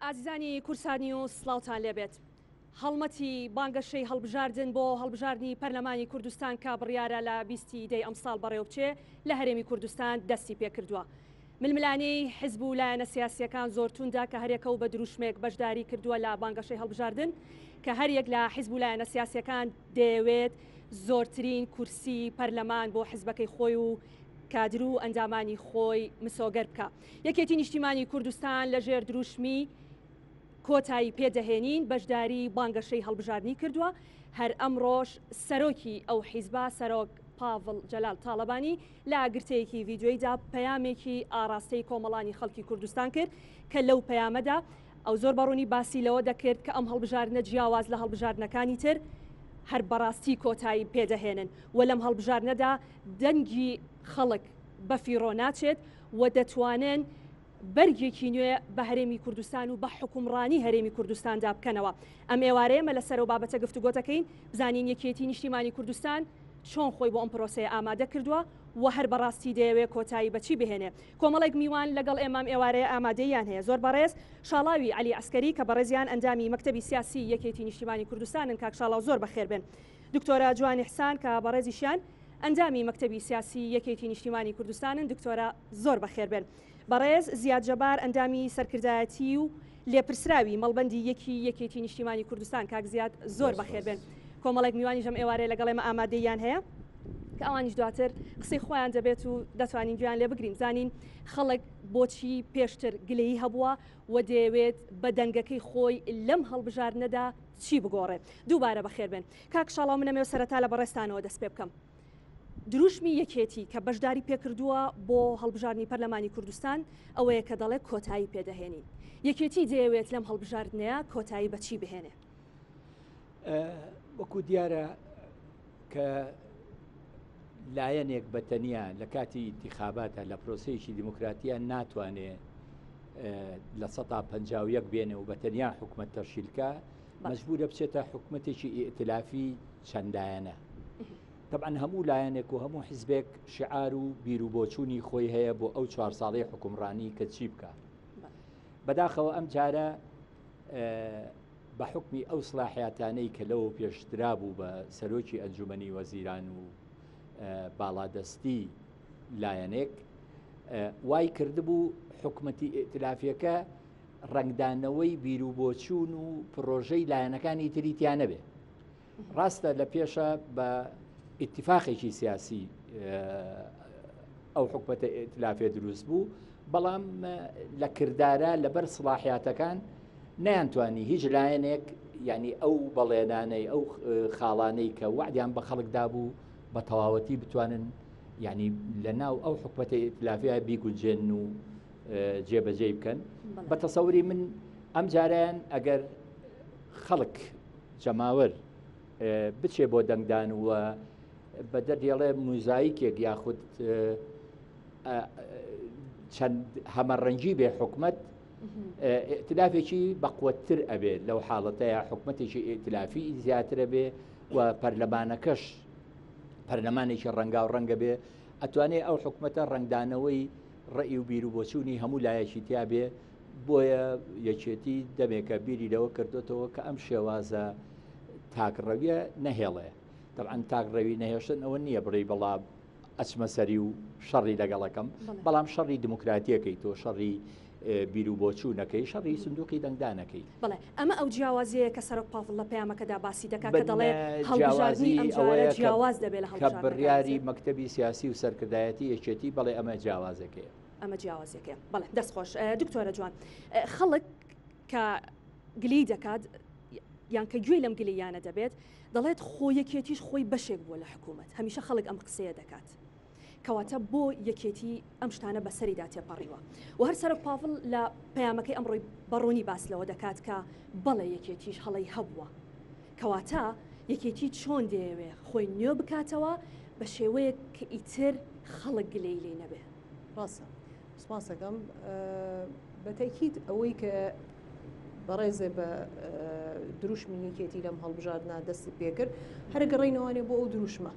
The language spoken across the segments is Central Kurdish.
ئازیزانی کوردسات نیوز سڵاوتان لێبێت. هەڵمەتی بانگەشەی هەڵبژاردن بۆ هەڵبژاردنی پەرلەمانی کوردستان کە بڕیارە لە بیستی دەی ئەمساڵ بەڕێوەبچێ لە هەرێمی کوردستان دەستی پێکردووە. ململانێی حزب و لایەنە سیاسییەکان زۆر توندە کە هەریەکە و بە دروشمێک بەشداری کردووە لە بانگەشەی هەڵبژاردن کە هەریەک لە حزب و لایەنە سیاسییەکان دەیەوێت زۆرترین کورسی پەرلەمان بۆ حزبەکەی خۆی و کادر و ئەندامانی خۆی مسۆگەر بکا. یەکێتی نیشتیمانی کوردستان لە ژێر دروشمی کۆتایی پێدەهێنین بەشداری بانگەشەی هەڵبژاردنی کردووە، هەر ئەمڕۆش سەرۆکی ئەو حیزبە سەرۆک پاڤڵ جەلال تاڵەبانی لە گرتەیەکی ڤیدیۆیدا پەیامێکی ئاڕاستەی کۆمەڵانی خەڵکی کوردستان کرد کە لەو پەیامەدا ئەو زۆر بەڕوونی باسی لەوە دەکرد کە ئەم هەڵبژاردنە جیاواز لە هەڵبژاردنەکانی تر هەر بەڕاستی کۆتایی پێدەهێنن و لەم هەڵبژاردنەدا دەنگی خەڵک بەفیڕۆ ناچێت و دەتوانن بەرگێکی نوێ بە هەرێمی کوردستان و بە حوکمڕانی هەرێمی کوردستاندا بکەنەوە. ئەم ئێوارەیە ئێمە لەسەر ئەو بابەتە گفتوگۆ دەکەین، بزانین یەکێتی نیشتیمانی کوردستان چۆن خۆی بۆ ئەم پرۆسەیە ئامادە کردووە و هەر بەڕاستی دەیەوێ کۆتایی بە چی بهێنێ. کۆمەڵێک میوان لەگەڵ ئێمە ئەم ئێوارەیە ئامادەییان هەیە. زۆر بەڕێز شاڵاوی عەلی عەسکەری کە بەڕێزیان ئەندامی مەکتەبی سیاسی یەکێتی نیشتیمانی کوردستانن، کاک شاڵاو زۆر بەخێر بێن. دکتۆرە جوان ئیحسان کە بەڕێزیشیان ئەندامی مەکتەبی سیاسی یەکێتی نیشتیمانی کوردستانن، دکتۆرە زۆر بەخێر بێن. بەڕێز زیاد جەبار ئەندامی سەرکردایەتی و لێپرسراوی مەڵبەندی یەکی یەکێتی نیشتیمانی کوردستان، کاک زیاد زۆر بەخێر بێن. کۆمەڵێک میوانیش ئەم ئێوارەیە لەگەڵ ئێمە ئامادەییان هەیە کە ئەوانیش دواتر قسەی خۆیان دەبێت و دەتوانین گوێیان لێ بگرین بزانین خەڵک بۆچی پێشتر گلەیی هەبووە و دەیەوێت بە دەنگەکەی خۆی لەم هەڵبژاردنەدا چی بگۆڕێ. دووبارە بەخێر بێن. کاک شاڵاو من ئەمەوێ سەرەتا لە بەڕێزتانەوە دەست پێ بکەم. دروشمی یەکێتی کە بەشداری پێکردووە بۆ هەڵبژاردنی پەرلەمانی کوردستان ئەوەیە کە دەڵێ کۆتایی پێدەهێنین. یەکێتی دەیەوێت لەم هەڵبژاردنەیە کۆتایی بە چی بهێنێ؟ وەکو دیارە کە لایەنێک بە تەنیا لە کاتی ئینتیخاباتە لە پرۆسەیەکی دیموکراتیە ناتوانێ 51% بێنێ و بە تەنیا حکومەت تەشیلکە مەجبورە بچێتە حکومەتێکی ئیئتلافی چەند لایەنە. تەبعەن هەموو لایەنێک و هەموو حیزبێک شعار و بیر و بۆچوونی خۆی هەیە بۆ ئەو چوار ساڵەی حکومڕانی کە چی بکە. بەداخەوە ئەم جارە بە حکمی ئەو سلاحیاتانەی کە لەوە پێشدرا بوو بە سەرۆکی ئەنجومەنی وەزیران و باڵادەستی لایەنێک وای کردبوو حکومەتی ئیئتلافیەکە ڕەنگدانەوەی بیروبۆچوون و پڕۆژەی لایەنەکانی تری تیا نەبێ. ڕاستە لە پێشە بە ئیتفاقێکی سیاسی ئەو حکومەتە ئیتلافێ دروست بوو، بەڵام لە کردارە لەبەر سڵاحیاتەکان نەیانتوانی هیچ لایەنێک یعنی ئەو بەڵێنانەی ئەو خاڵانەی کە وعدیان بە خەڵک دابوو بە تەواوەتی بتوانن یعنی لە ناو ئەو حکومەتە ئیتلافیا بیگونجێن و جێبەجێی بکەن بە تەسەوری من ئەم جارەیان ئەگەر خەڵک جەماوەر بچێ بۆ دەنگدان و بە دەردێڵێ موزایکێک یاخود چەند هەمەڕەنگی بێ حکومت ئیتلافێکی بەقوتتر ئەبێت لەو حاڵەتەیە حکومەتێکی ئیتلافی زیاترە بێ و پەرلەمانەکەش پەرلەمانێکی ڕەنگاو ڕەنگە بێ ئەتوانێ ئەو حکومەتە ڕەنگدانەوەی ڕەئی و بیروبۆچوونی هەموو لایەکی تیا بێ، بۆیە یەکێتی دەمێکە بیری لەوە کردۆتەوە کە ئەم شێوازە تاکڕەویە نەهێڵێ. تەبعەن تاکڕەوی نەهێشتن ئەوە نییە بڵێی بەڵا ئەچمە سەری و شەڕی لەگەڵەکەم، بەڵام شەڕی دیموکراتیەکەی تۆ شەڕی بیروبۆچوونەکەی، شەڕی سندوقی دەنگدانەکەی. بەڵێ، ئەمە ئەو جیاوازیەیە کە سەرۆک پاڤڵ لە پەیامەکەدا باسی دەکات کە دەڵێ هەڵبژاردنی ئەم جارە جیاواز دەبێت لە هەڵبژاردنەکانی تر. کە بڕیاری مەکتەبی سیاسی و سەرکردایەتی یەکێتی، بەڵێ ئەمە جیاوازەکەیە. ئەمە جیاوازیەکەیە. بەڵێ دەست خۆش دکتۆرە جوان. خەڵک کە گلەیی دەکات یان کە گوێی لەم گلەییانە دەبێت دەڵێت خۆ یەکێتیش خۆی بەشێک بووە لە حکوومەت، هەمیشە خەڵک ئەم قسەیە دەکات. کەواتە بۆ یەکێتی ئەم شتانە بەسەریدا تێپەڕیوە و هەر سەرۆک پاڤڵ لە پەیامەکەی ئەمڕۆی بەڕوونی باس لەوە دەکات کە بەڵێ یەکێتیش هەڵەی هەبووە کەواتە یەکێتی چۆن دەیەوێ خۆی نوێ بکاتەوە بە شێوەیەک کە ئیتر خەڵک گلەی لێی نەبێ. ڕاستە سپاسەکەم بە تەکیید ئەوەی کە بەڕێزێ بە دروشمی یەکێتی لەم هەڵبژاردنە دەستی پێکرد هەر گەڕینەوانێ بۆ ئەو دروشمە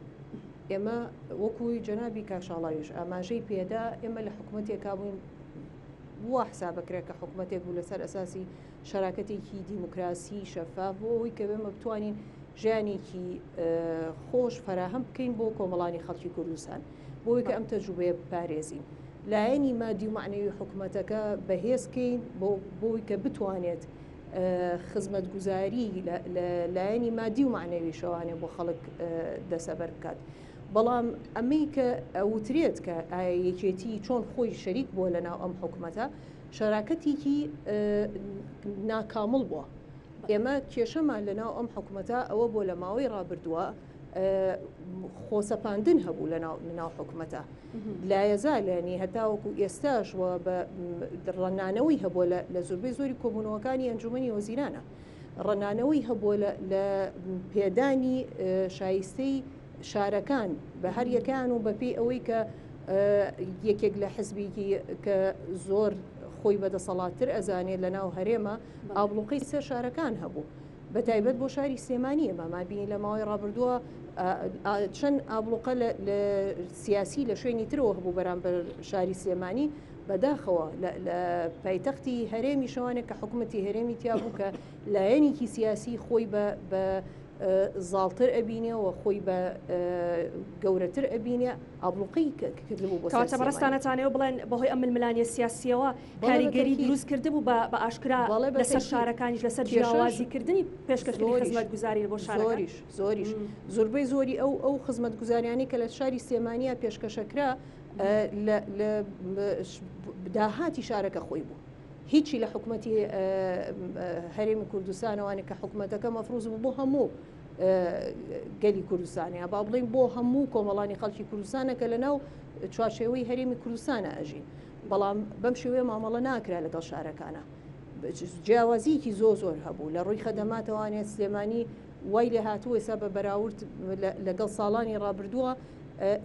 ئێمە وەکوی جەنابی کاک شاڵاویش ئاماژەی پێدا ئێمە لە حکوومەتێکا بووین وا حسابەکرێ کە حکومەتێک بوو لەسەر ئەساسی شەراکەتێکی دیموکراسی شەفاف بۆ ئەوەی کە ئێمە بتوانین ژیانێکی خۆش فەراهەم بکەین بۆ کۆمەڵانی خەڵکی کوردستان بۆی کە ئەم تەجروبەیە بپارێزین لایەنی مادی و مەعنەوی حکومەتەکە بەهێز کەین بۆ بۆی کە بتوانێت خزمەتگوزاری لە لایەنی مادی و مەعنەوی شەوانێ بۆ خەڵک دەسەبەر بکات. بەڵام ئەمەی کە ئەوترێت کە ئایا یەکێتی چۆن خۆی شەریک بووە لە ناو ئەم حکومەتە شەراکەتێکی ناکامڵ بووە. ئێمە کێشەمان لە ناو ئەم حکومەتە ئەوە بۆ لە ماوەی ڕابردووە خۆسەپاندن هەبوو لە ناو حکومەتە لایەزال ینی هەتاوەکو ئێستاش و بە ڕەنانەوەی هەبووە لە زۆربەی زۆری کۆبوونەوەکانی ئەنجومەنی وەزیرانە ڕەنانەوەی هەبووە لە پێدانی شایستەی شارەکان بە هەر یەکان و بەپێی ئەوەی کە یەکێک لە حزبێکی کە زۆر خۆی بەدەسەڵاتتر ئەزانێت لە ناو هەرێمە ئابڵوقەی سەر شارەکان هەبوو. بە تایبەت بۆ شاری سلێمانی ئێمە مابینی لە ماوەی ڕابردووە چەند ئابڵوقە لە سیاسی لە شوێنی ترەوە هەبوو بەرامبەر شاری سلێمانی بەداخەوە لە پایتەختی هەرێمی شەوانێک کە حکوومەتی هەرێمی تیا بوو کە لایەنێکی سیاسی خۆی بە زاڵتر ئەبینێ و خۆی بە گەورەتر ئەبینێ ئابڵوقەی کردبوو بۆ کەواتە بەڕێزتانەتانەوە بڵێن بەهۆی ئەم ململانێ سیاسییەوە کاریگەری دروست کردبوو بە بە ئاشکرا لەسەر شارەکانیش لەسەر جیاوازیکردنی پێشکەشکردنی خزمەتگوزاری بۆ شارەکان زۆریش زۆریش زۆربەی زۆری ئەو ئەو خزمەتگوزاریانەی کە لە شاری سلێمانیا پێشکەشەکرا لە لە داهاتی شارەکە خۆی بوو هیچی لە حکومەتی هەرێمی کوردستانەوانە کە حکومەتەکە مەفروز بوو بۆ هەموو گەلی کوردستان یا با بڵین بۆ هەموو کۆمەڵانی خەڵکی کوردستانە کە لە ناو چوارچێوەی هەرێمی کوردستانە ئەژین بەڵام بەم شێوەیە مامەڵە ناکرا لەگەڵ شارەکانە جیاوازیەکی زۆ زۆر هەبوو لە ڕووی خەدەماتەوانێت سلێمانی وای لێ هاتووە ئێستا بە بەراورد لەگەڵ ساڵانی ڕابردووە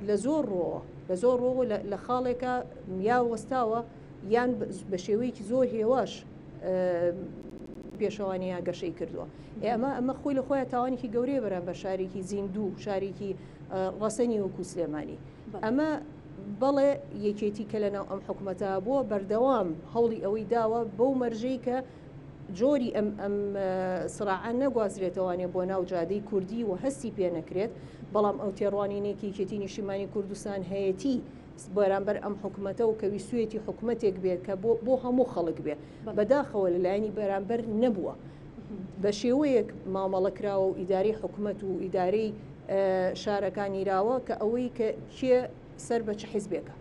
لە زۆر ڕۆوە لە زۆر ڕۆوە لە خاڵێکە یا وەستاوە یان بە شێوەیەکی زۆر هێواش پێشەوانی یا گەشەی کردووە ئەمە ئەمە خۆی لە خۆیان تاوانێکی گەورەیە بەرامبەر شارێکی زیندوو شارێکی ڕەسەنی وەکو سلێمانی ئەمە بەڵێ یەکێتی کە لەناو ئەم حکومەتە بووە بەردەوام هەوڵی ئەوەی داوە بەو مەرجەی کە جۆری ئەم ئەم سراعە نەگوازرێتەوانێ بۆ ناو جادەی کوردی و هەستی پێ نەکرێت بەڵام ئەو تێڕوانینێکی یەکێتی نیشتیمانی کوردستان هەیەتی بەرامبەر ئەم حکومەتە و کە ویستویەتی حکومەتێک بێت کە بۆ بۆ هەموو خەڵک بێ بەداخەوە لە لایەنی بەرامبەر نەبووە بە شێوەیەک مامەڵە کراوە و ئیدارەی حکومەت و ئیدارەی شارەکان نیراوە کە ئەوەی کە کێ سەر بە چ حیزبێکە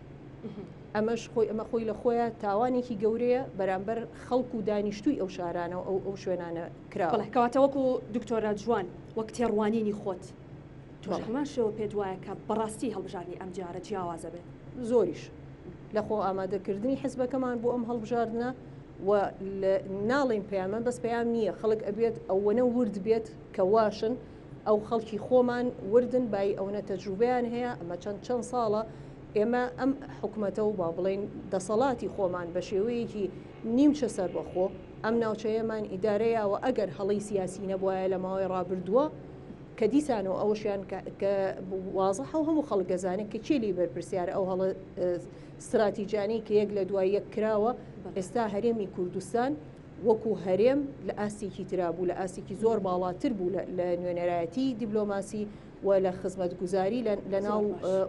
ئەمەش خۆی ئەمە خۆی لە خۆیان تاوانێکی گەورەیە بەرامبەر خەڵک و دانیشتووی ئەو شارانە و ئەو ئەو شوێنانە کراوە. کەواتە وەکو دکتۆرە جوان وەک تێڕوانینی خۆت تۆش هەمان شێوە پێت وایە کە بەڕاستی هەڵبژاردنی ئەمجارە جیاوازە بێت؟ زۆریش لە خۆ ئامادەکردنی حزبەکەمان بۆ ئەم هەڵبژاردنە و ناڵێین پەیامە بەس پەیام نییە خەڵک ئەبێت ئەوەنە ورد بێت کە واشن ئەو خەڵکی خۆمان وردن بای ئەوەنە تەجروبەیان هەیە ئەمە چەند چەند ساڵە ئێمە ئەم حکومەتە و با بڵێین دەسەڵاتی خۆمان بە شێوەیەکی نیمچە سەربەخۆ ئەم ناوچەیەمان ئیدارەیاوە ئەگەر هەڵەی سیاسی نەبوایە لە ماوەی ڕابردووە کە دیسانەوە ئەوەشیان کە وازحە و هەموو خەڵک دەزانێت کە کێ لێی بەرپرسیارە ئەو هەڵە ستراتیجانەی کە یەک لە دوای یەک کراوە ئێستا هەرێمی کوردستان وەکو هەرێم لە ئاستێکی ترا بوو لە ئاستێکی زۆر باڵاتر بوو لە نوێنەرایەتی دیبلۆماسی و لە خزمەتگوزاری لە ناو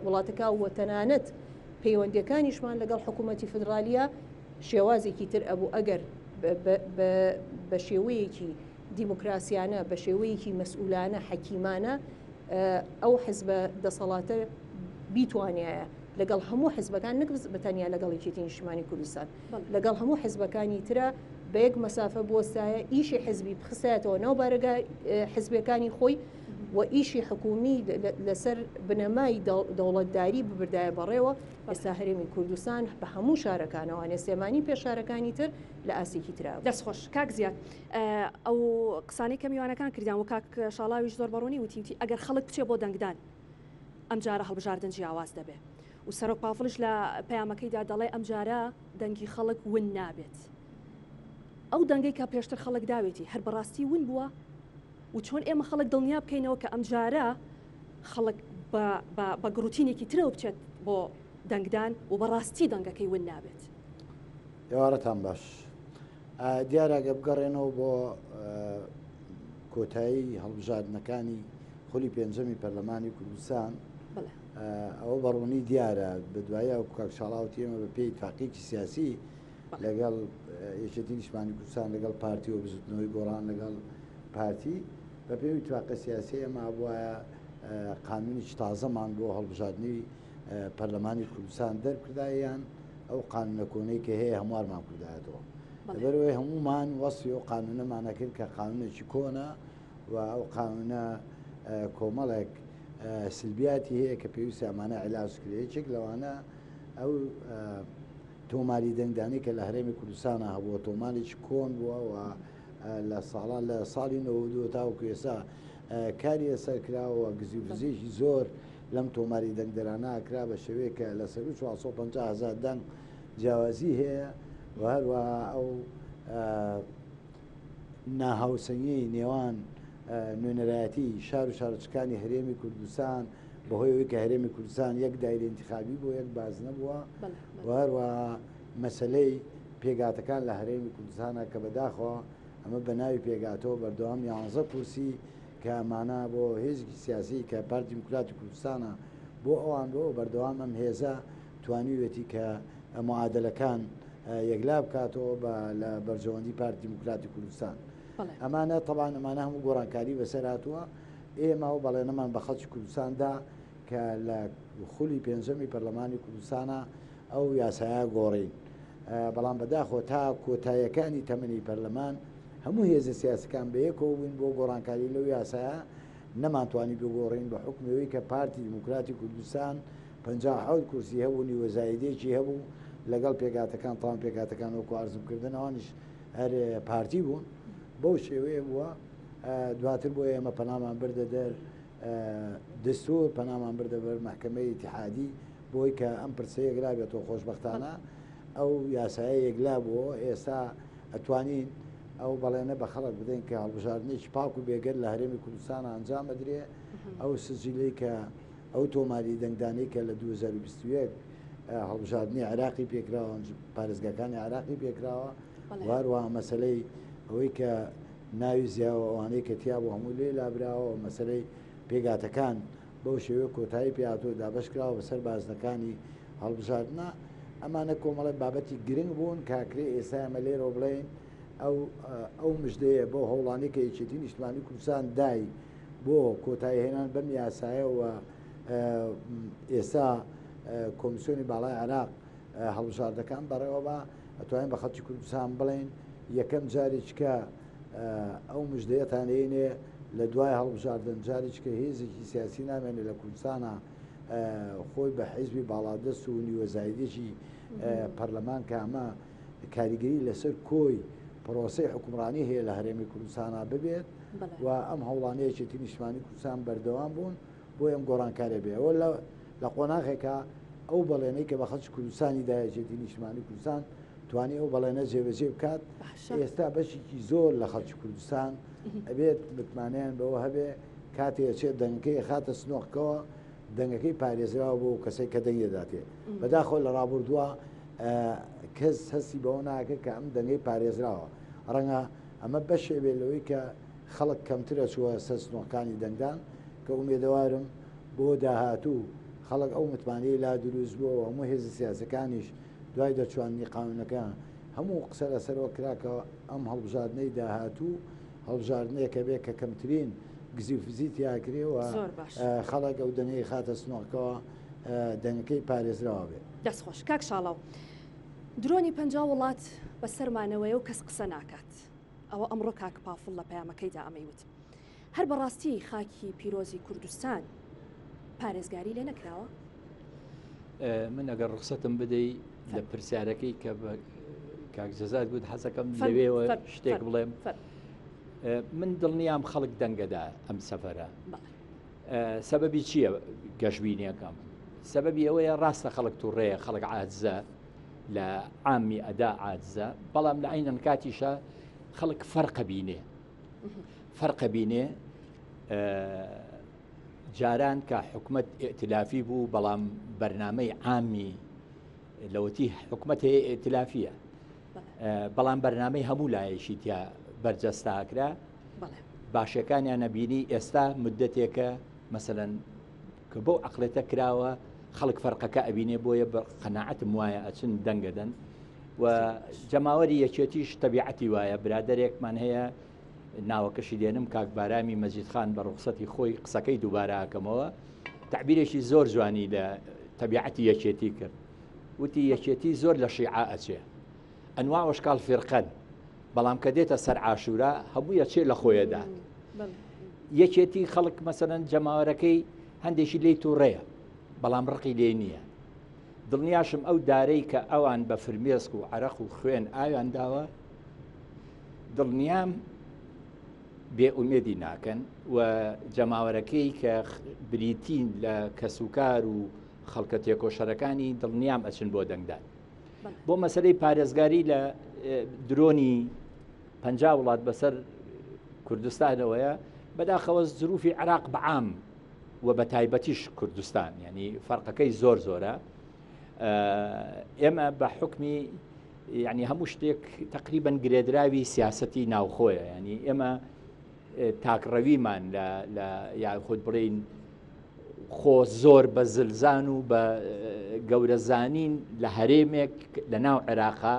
وڵاتەکە و تەنانەت پەیوەندیەکانیشمان لەگەڵ حکوومەتی فدرالیە شێوازێکی تر ئەبوو ئەگەر بە شێوەیەکی دیموکراسیانە، بە شێوەیەکی مەسئولانە، حەکیمانە ئەو حزبە دەسەڵاتە بیتوانایە لەگەڵ هەموو حزبەکان نەک بە تەنیا لەگەڵ یەکێتی نیشتیمانی کوردستان لەگەڵ هەموو حزبەکانی ترە بە یەک مەسافە بوەستایە ئیشی حزبی بخستایەتەوە ناو بارەگا حزبەکانی خۆی و ئیشی حکومی لەسەر بنەمای دەوڵەتداری ببردایە بەڕێوە ئێستا هەرێمی کوردستان بە هەموو شارەکانەوانێ سلێمانی پێش شارەکانی تر لە ئاستێکی ترا بوو. دەست خۆش کاک زیاد ئەو قسانەی کە میوانەکان کردیان و کاک شاڵاویش زۆر بەڕوونی وتی وتی ئەگەر خەڵک بچێ بۆ دەنگدان ئەمجارە هەڵبژاردن جیاواز دەبێ و سەرۆک پافڵیش لە پەیامەکەیدا دەڵێ ئەمجارە دەنگی خەڵک ون نابێت ئەو دەنگەی کە پێشتر خەڵک داوێتی هەر بەڕاستی ون بووە و چۆن ئێمە خەڵک دڵنیا بکەینەوە کە ئەمجارە خەڵک بە گڕوتینێکی ترەوە بچێت بۆ دەنگدان و بەڕاستی دەنگەکەی ون نابێت. ئێوارەتان باش. دیارە گە بگەڕێنەوە بۆ کۆتایی هەڵبژاردنەکانی خولی پێنجەمی پەرلەمانی کوردستان ئەوە بەڕوونی دیارە بە دوای ئەو کاک شاڵاوتی ئێمە بە پێی تاقیکی سیاسی لەگەڵ یەکێتی نیشتمانی کوردستان لەگەڵ پارتی و بزوتنەوەی گۆڕان لەگەڵ پارتی بە پێی ئیتفاقە سیاسی ئێمە بوایە قانونێکی تازەمان بۆ هەڵبژاردنی پەرلەمانی کوردستان دەرکردایە یان ئەو قانونە کۆنەی کە هەیە هەموارمان کردایەتەوە لەبەرئەوەی هەمومان وەسفی ئەو قانونەمان ئەکرد کە قانونێکی کۆنە و ئەو قانونە کۆمەڵێک سلبیاتی هەیە کە پێویستە ئەمانە عیلاج کرێ یەکێک لەوانە ئەو تۆماری دەنگدانی کە لە هەرێمی کوردستانە هەبووە تۆمارێکی کۆن بووە و لە ساڵان لە ساڵی 92 تاوەکو ئێستا کاری لەسەر کراوە گزی و فزێکی زۆر لەم تۆماری دەنگدەرانە کرا بە شێوەیەک کە لە سەروو 450 هەزار دەنگ جیاوازی هەیە و هەروەها ئەو ناهاوسەنگیی نێوان نوێنەرایەتی شار و شارۆچکانی هەرێمی کوردستان بەهۆی ئەوەی کە هەرێمی کوردستان یەک دایرە ئینتخابی بووە یەک بازنە بووە و هەروەها مەسەلەی پێکهاتەکان لە هەرێمی کوردستانە کە بەداخەوە ئەمە بە ناوی پێکهاتەوە بەردەوام یانزە کورسی کە ئەمانە بۆ هێزێکی سیاسی کە پارتی دیموکراتی کوردستانە بۆ ئەوان بۆ بەردەوام ئەم هێزە توانیوێتی کە معادلەکان یەکلا بکاتەوە بە لە بەرژەوەندی پارتی دیموکراتی کوردستان ئەمانە تەبان ئەمانە هەموو گۆڕانکاری بەسەر هاتووە ئێمە و بەڵێنەمان بە خەڵکی کوردستاندا کە لە خولی پێنجەمی پەرلەمانی کوردستانە ئەو یاسایە گۆڕین بەڵام بەداخەوە تا کۆتاییەکانی تەمەنی پەرلەمان هەموو هێزە سیاسەکان بەیەکەوە بووین بۆ گۆڕانکاری لەو یاسایە نەمانتوانی بگۆڕین بە حوکمی ئەوەی کە پارتی دیموکراتی کوردستان 57 کورسی هەبوو نیوە زایدەیەکی هەبوو لەگەڵ پێکهاتەکان تاوان پێکهاتەکان وەکو عەرزم کردن ئەوانیش هەر پارتی بوون بەو شێوەیە بووە دواتر بۆ ئێمە پەنامان بردە دەر دستور پەنامان بردە بەر مەحکەمەی ئیتیحادی بۆی کە ئەم پرسە یەکلا بێتەوە خۆشبەختانە ئەو یاسایە یەکلا بووە ئێستا ئەتوانین ئەو بەڵێنە بە خەڵک بدەین کە هەڵبژاردنێکی پاک و بێگەرد لە هەرێمی کوردستان ئەنجام ئەدرێ ئەو سجیلەی کە ئەو تۆماری دەنگدانەی کە لە 2021 هەڵبژاردنی عێراقی پێکراوە پارێزگاکانی عێراقی پێکراوە وهروە مەسلەی ئەوەی کە ناوی زیاوە ئەوانەی کە تیا بۆ هەموو لێ لابراوە مەسلەی پێگاتەکان بەو شێوەیە کۆتایی پێهاتووە دابەشکراوە بەسەر بازنەکانی هەڵبژاردنە، ئەمانە کۆمەڵێک بابەتی گرنگ بوون کە ئەکرێ ئێستا ئێمە لێرەوە بڵێین ئەو ئەو مژدەیە بەو هەوڵانەی کە یەکێتی نیشتمانی کوردستان دای بۆ کۆتایی هێنان بەم یاسایە و ئێستا کۆمیسیۆنی باڵای عێراق هەڵبژاردەکان بەڕێوە بە ئەتوانین بە خەڵکی کوردستان بڵێین یەکەم جارێکە ئەو مژدەیەتان ئێنێ لە دوای هەڵبژاردن جارێکە هێزێکی سیاسی نامێنێ لە کوردستانە خۆی بە حیزبی باڵادەست و نیوەزایدێکی پەرلەمان کە ئەمە کاریگەری لەسەر کۆی پرۆسەی حکومڕانی هەیە لە هەرێمی کوردستانە ببێت و ئەم هەوڵانەیەکی نیشتمانی کوردستان بەردەوام بوون بۆ ئەم گۆڕانکارێ بێ ئەوە لە قۆناغێکە ئەو بەڵێنەی کە بە خەڵکی کوردستانی دا یەکێتی نیشتمانی کوردستان توانی ئەو بەڵێنە جێبەجێ بکات ئێستا بەشێکی زۆر لە خەڵکی کوردستان ئەبێت متمانەیان بەوە هەبێ کاتێ ئەچێت دەنگەکەی خاتە سنۆقکەوە دەنگەکەی پارێزراوە بۆ کەسێک کە دەنگی دەداتێ بەداخەوە لە ڕابردووە کەس هەستی بەوە ناکرد کە ئەم دەنگەی پارێزراوە ڕەنگە ئەمە بەشێ بێت لەوەی کە خەڵک کەمترە چووە سەر سنۆقەکانی دەنگدان کە ئومێدەوارم بۆ داهاتوو خەڵک ئەو متمانەی لا دروست بووە و هەموو هێزە سیاسەکانیش دوای دەرچواندنی قانونەکە هەموو قسە لەسەرەوە کرا کە ئەم هەڵبژاردنەی داهاتوو هەڵبژاردنێکە بێ کە کەمترین گزی و فزی تیاکرێ و خەڵک ئەو دەنگەی خاتە سنۆقەوە دەنگەکەی پارێزراوە بێ. دەست خۆش کاک شاڵاو. درۆنی 50 وڵات بەسەرمانەوەیە و کەس قسە ناکات. ئەوە ئەمڕۆ کاک پافڵ لە پەیامەکەیدا ئەمەی وت. هەر بەڕاستی خاکی پیرۆزی کوردستان پارێزگاری لێ نەکراوە؟ من ئەگەر ڕوخسەتم بدەی لە پرسیارەکەی کە بە کاک جەزاد گوت حەزەکەم لەوێوە شتێک بڵێم من دڵنیام خەڵک دەنگەدا ئەم سەفەرە سەبەبی چییە گەشببینیەکەم سەبەبی ئەوەیە ڕاستە خەڵک تووڕەیە خەڵک عادزە لە عامی ئەدا عادزە بەڵام لە عینەن کاتیشە خەڵک فەرقە بینێ فەرقە بینێ جاران کە حکومت ئیئتلافی بوو بەڵام بەرنامەی عامی لەوەتی حکومت هەیە ئیئتلافیە. بەڵام بەرنامەی هەموو لایەکی تیا بەرجەستە ئەکرا باشەکانیان نەبینی ئێستا مدەتێکە مەسەەن کە بەو عقلێتە کراوە خەڵک فەرقەکە ئەبینێ بۆیە بە قەناعەتم وایە ئەچن دەنگەدەن و جەماوەری یەکێتیش تەبیعەتی وایە برادێکمان هەیە ناوەکەشی دێنم کاک بارامی مەجید خان بە ڕوخسەتی خۆی قسەکەی دووبارە ئەکەمەوە تەعبیرێکی زۆر جوانی لە تەبیعەتی یەکێتی کرد وتی یەکێتی زۆر لە شیعە ئەچێ ئەنوا وەشکاڵ فیرقەن بەڵام کە دێتە سەر عاشورا هەمووی ئەچێ لە خۆیەدا یەکێتی خەڵک مەسەرەن جەماوەرەکەی هەندێکی لی تووڕەیە بەڵام ڕقی لێ نییە دڵنیاشم ئەو دارەی کە ئەوان بە فرمێسک و عرەق و خوێن ئاویان داوە دڵنیام بێ ئومێدی ناکەن و جەماوەرەکەی کە بریتین لە کەسوکار و خەڵکە تێکۆشەرەکانی دڵنیام ئەچن بۆ دەنگدان بۆ مەسلەی پارێزگاری لە درۆنی پ وڵات بەسەر کوردستانەوەیە بەداخەوە زروفی عراق بەعام و بە تایبەتیش کوردستان ینی فەرقەکەی زۆر زۆرە ئێمە بە حکمی یعنی هەموو شتێک تقریبن گرێدراوی سیاستی ناوخۆیە ینی ئێمە تاکڕەویمان لە یاخود بڵین خۆ زۆر بە زلزان و بە گەورەزانین لە هەرێمێک لە ناو عێراقا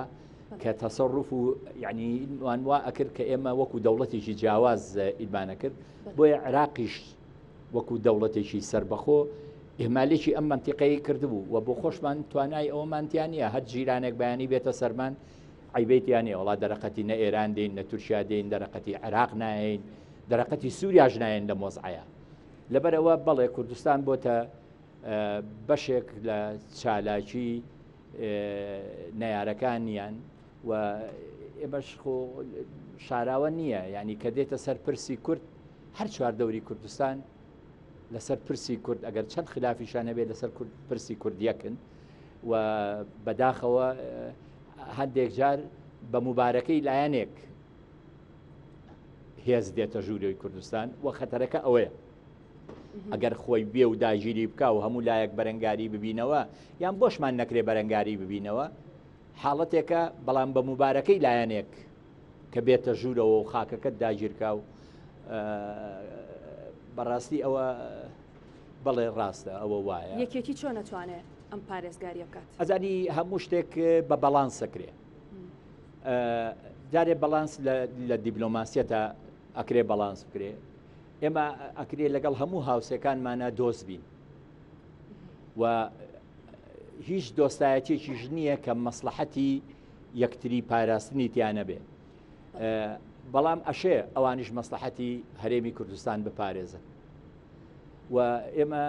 کە تەسەڕف و یعنی وان وا ئەکرد کە ئێمە وەکو دەوڵەتێکی جیاواز ئیدمانە کرد بۆیە عێراقیش وەکو دەوڵەتێکی سەربەخۆ ئیهمالێکی ئەم مەنتیقەی کردبوو و بۆ خۆشمان توانای ئەوەمان تیا نییە هەر جیرانێک بەیانی بێتە سەرمان عەیبەی تیا نییە وەڵا دەرەقەتی نە ئێران دێین نە تورکیا دێین دەرەقەتی عێراق نایەین دەرەقەتی سووریاش نایەن لەم وەزعەیە لەبەرئەوە بەڵێ کوردستان بۆتە بەشێک لە چالاکی نەیارەکانیان و ئێمەش خۆ شاراوە نییە یعنی کە دێتە سەر پرسی کورد هەر چواردەوری کوردستان لەسەر پرسی کورد ئەگەر چەند خلافیشان هەبێت لەسەر کورد پرسی کورد یەکن و بەداخەوە هەندێک جار بە مبارەکەی لایەنێک هێز دێتە ژوورەوەی کوردستان و خەتەرەکە ئەوەیە ئەگەر خۆی بێ و داگیری بکە و هەموو لایەک بەرەنگاری ببینەوە یان بۆشمان نەکرێ بەرەنگاری ببینەوە حاڵەتێکە بەڵام بە مبارەکەی لایەنێک کە بێتە ژوورەوە و خاکەکەت داگیرکا و بەڕاستی ئەوە بەڵێ ڕاستە ئەوە وایە. یەکێتی چۆن ئەتوانێ ئەم پارێزگاریە بکات؟ ئەزانی هەموو شتێک بە بەڵانس ئەکرێ جارێ بەڵانس لە دیبلۆماسیەتە ئەکرێ بەڵانس بکرێ ئێمە ئەکرێ لەگەڵ هەموو هاوسێکانمانە دۆست بین و هیچ دۆستایەتێکیش نییە کە مەسلحەتی یەکتری پاراستنی تیا نەبێ بەڵام ئەشێ ئەوانیش مەسلحەتی هەرێمی کوردستان بپارێزن و ئێمە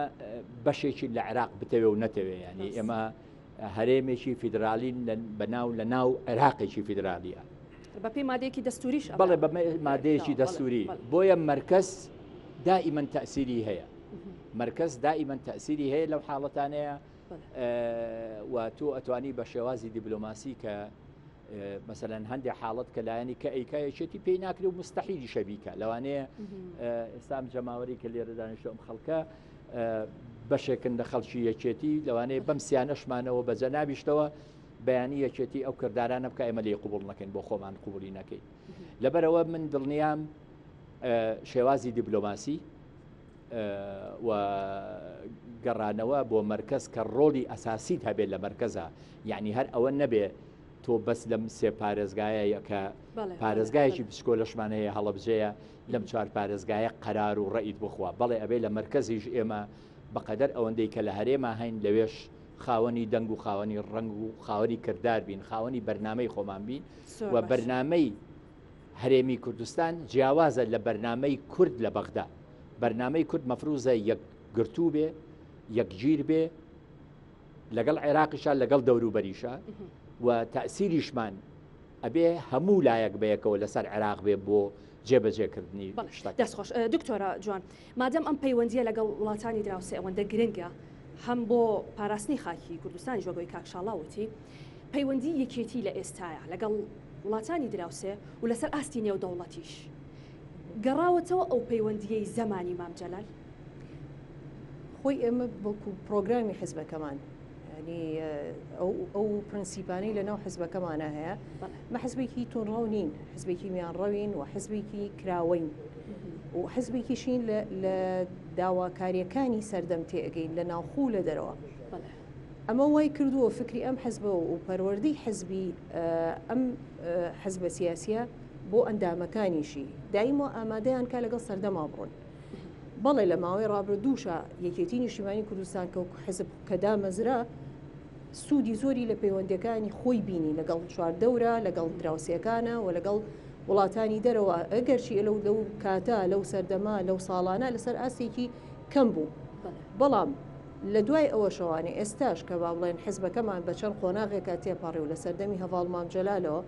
بەشێکی لە عێراق بتەوێ و نەتەوێ ینی ئێمە هەرێمێکی فیدراالین بەناو لە ناو عێراقێکی فیدراالیە بەپی مادەیەکی دەستوریش بەڵێ بە مادەیەکی دەستوری بۆیە مرکز دائیمەن تەسیری هەیە مرکز دائیمەن تەسیری هەیە لەو حاڵەتانەیە و تۆ ئەتوانی بە شێوازی دیبلۆماسی کە مەسەلەن هەندێک حاڵەت کە لایەنی کە ئەیکا یەکێتی پێی ناکرێ و مستحیلی شەبیکە لەوانەیە ئێستام جەماوەری کە لێرە دانیشتو ئەم خەڵکە بەشێکن لە خەڵکی یەکێتی لەوانەیە بەم سیانەشمانەوە بە جەنابیشتەوە بەیانی یەکێتی ئەو کردارانە بکە ئێمە لێ قوبڵ نەکەین بۆ خۆمان قوبڵی نەکەین لەبەرەوە من دڵنیام شێوازی دیبلۆماسی و گەڕانەوە بۆ مەرکەز کە ڕۆڵی ئەساسیت هەبێت لە مەرکەزا یعنی هەر ئەوە نەبێ تۆ بەس لەم سێ پارێزگایە کە پارێزگایەکی بچکۆلەشمان هەیە هەڵەبجەیە لەم چوار پارێزگایە قەرار و ڕەئیت بخوا بەڵێ ئەبێ لە مەرکەزیش ئێمە بەقەدەر ئەوەندەی کە لە هەرێما هەین لەوێش خاوەنی دەنگ و خاوەنی ڕەنگ و خاوەنی کردار بین خاوەنی بەرنامەی خۆمان بین و بەرنامەی هەرێمی کوردستان جیاوازە لە بەرنامەی کورد لە بەغدا. بەرنامەی کورد مەفروزە یەکگرتوو بێ، یەکگیر بێ، لەگەڵ عێراقیشا لەگەڵ دەوروبەریشا و تەئسیریشمان ئەبێ هەموو لایەک بەیەکەوە لەسەر عێراق بێ بۆ جێبەجێکردنی شتەکان. دەست خۆش دکتۆرە جوان مادەم ئەم پەیوەندیە لەگەڵ وڵاتانی دراوسێ ئەوەندە گرنگە هەم بۆ پاراستنی خاکی کوردستانیش وەک ئەوەی کاک شاڵاو وتی پەیوەندی یەکێتی لە ئێستایا لەگەڵ وڵاتانی دراوسێ و لەسەر ئاستی نێودەوڵەتیش گەڕاوەتەوە ئەو پەیوەندییەی زەمانی مام جەلال؟ خۆی ئێمە وەکو پرۆگرامی حزبەکەمان. ینی ئەو پرنسیپانەی لە ناو حزبەکەمانە هەیە مە حزبێکی تونڕەو نین حزبێکی میانڕەوین و حزبێکی کراوەین و حزبێکیشین لە داواکاریەکانی سەردەم تێئەگەین لە ناوخۆ و لە دەرەوە. ئەمە وای کردووە فکری ئەم حزبە و پەروەردەی حزبی ئەم حزبە سیاسیە بۆ ئەندامەکانیشی دایمەوە ئامادەیان کا لەگەڵ سەردەما بڕۆن. بەڵێ لە ماوەی ڕابردووشا یەکێتی نیشتیمانی کوردستان کە حزب کە دامەزرا سوودی زۆری لە پەیوەندیەکانی خۆی بینی لەگەڵ چواردەورە لەگەڵ دراوسێکانە و لەگەڵ وڵاتانی دەرەوە ئەگەرچی لەو لەو کاتە لەو سەردەمە لەو ساڵانە لەسەر ئاستێکی کەم بوو بەڵام لە دوای ئەوەشەوانێ ئێستاش کە با بڵێن حزبەکەمان بە چەند قۆناغێکا تێپەڕی و لە سەردەمی هەڤاڵ مام جەلالەوە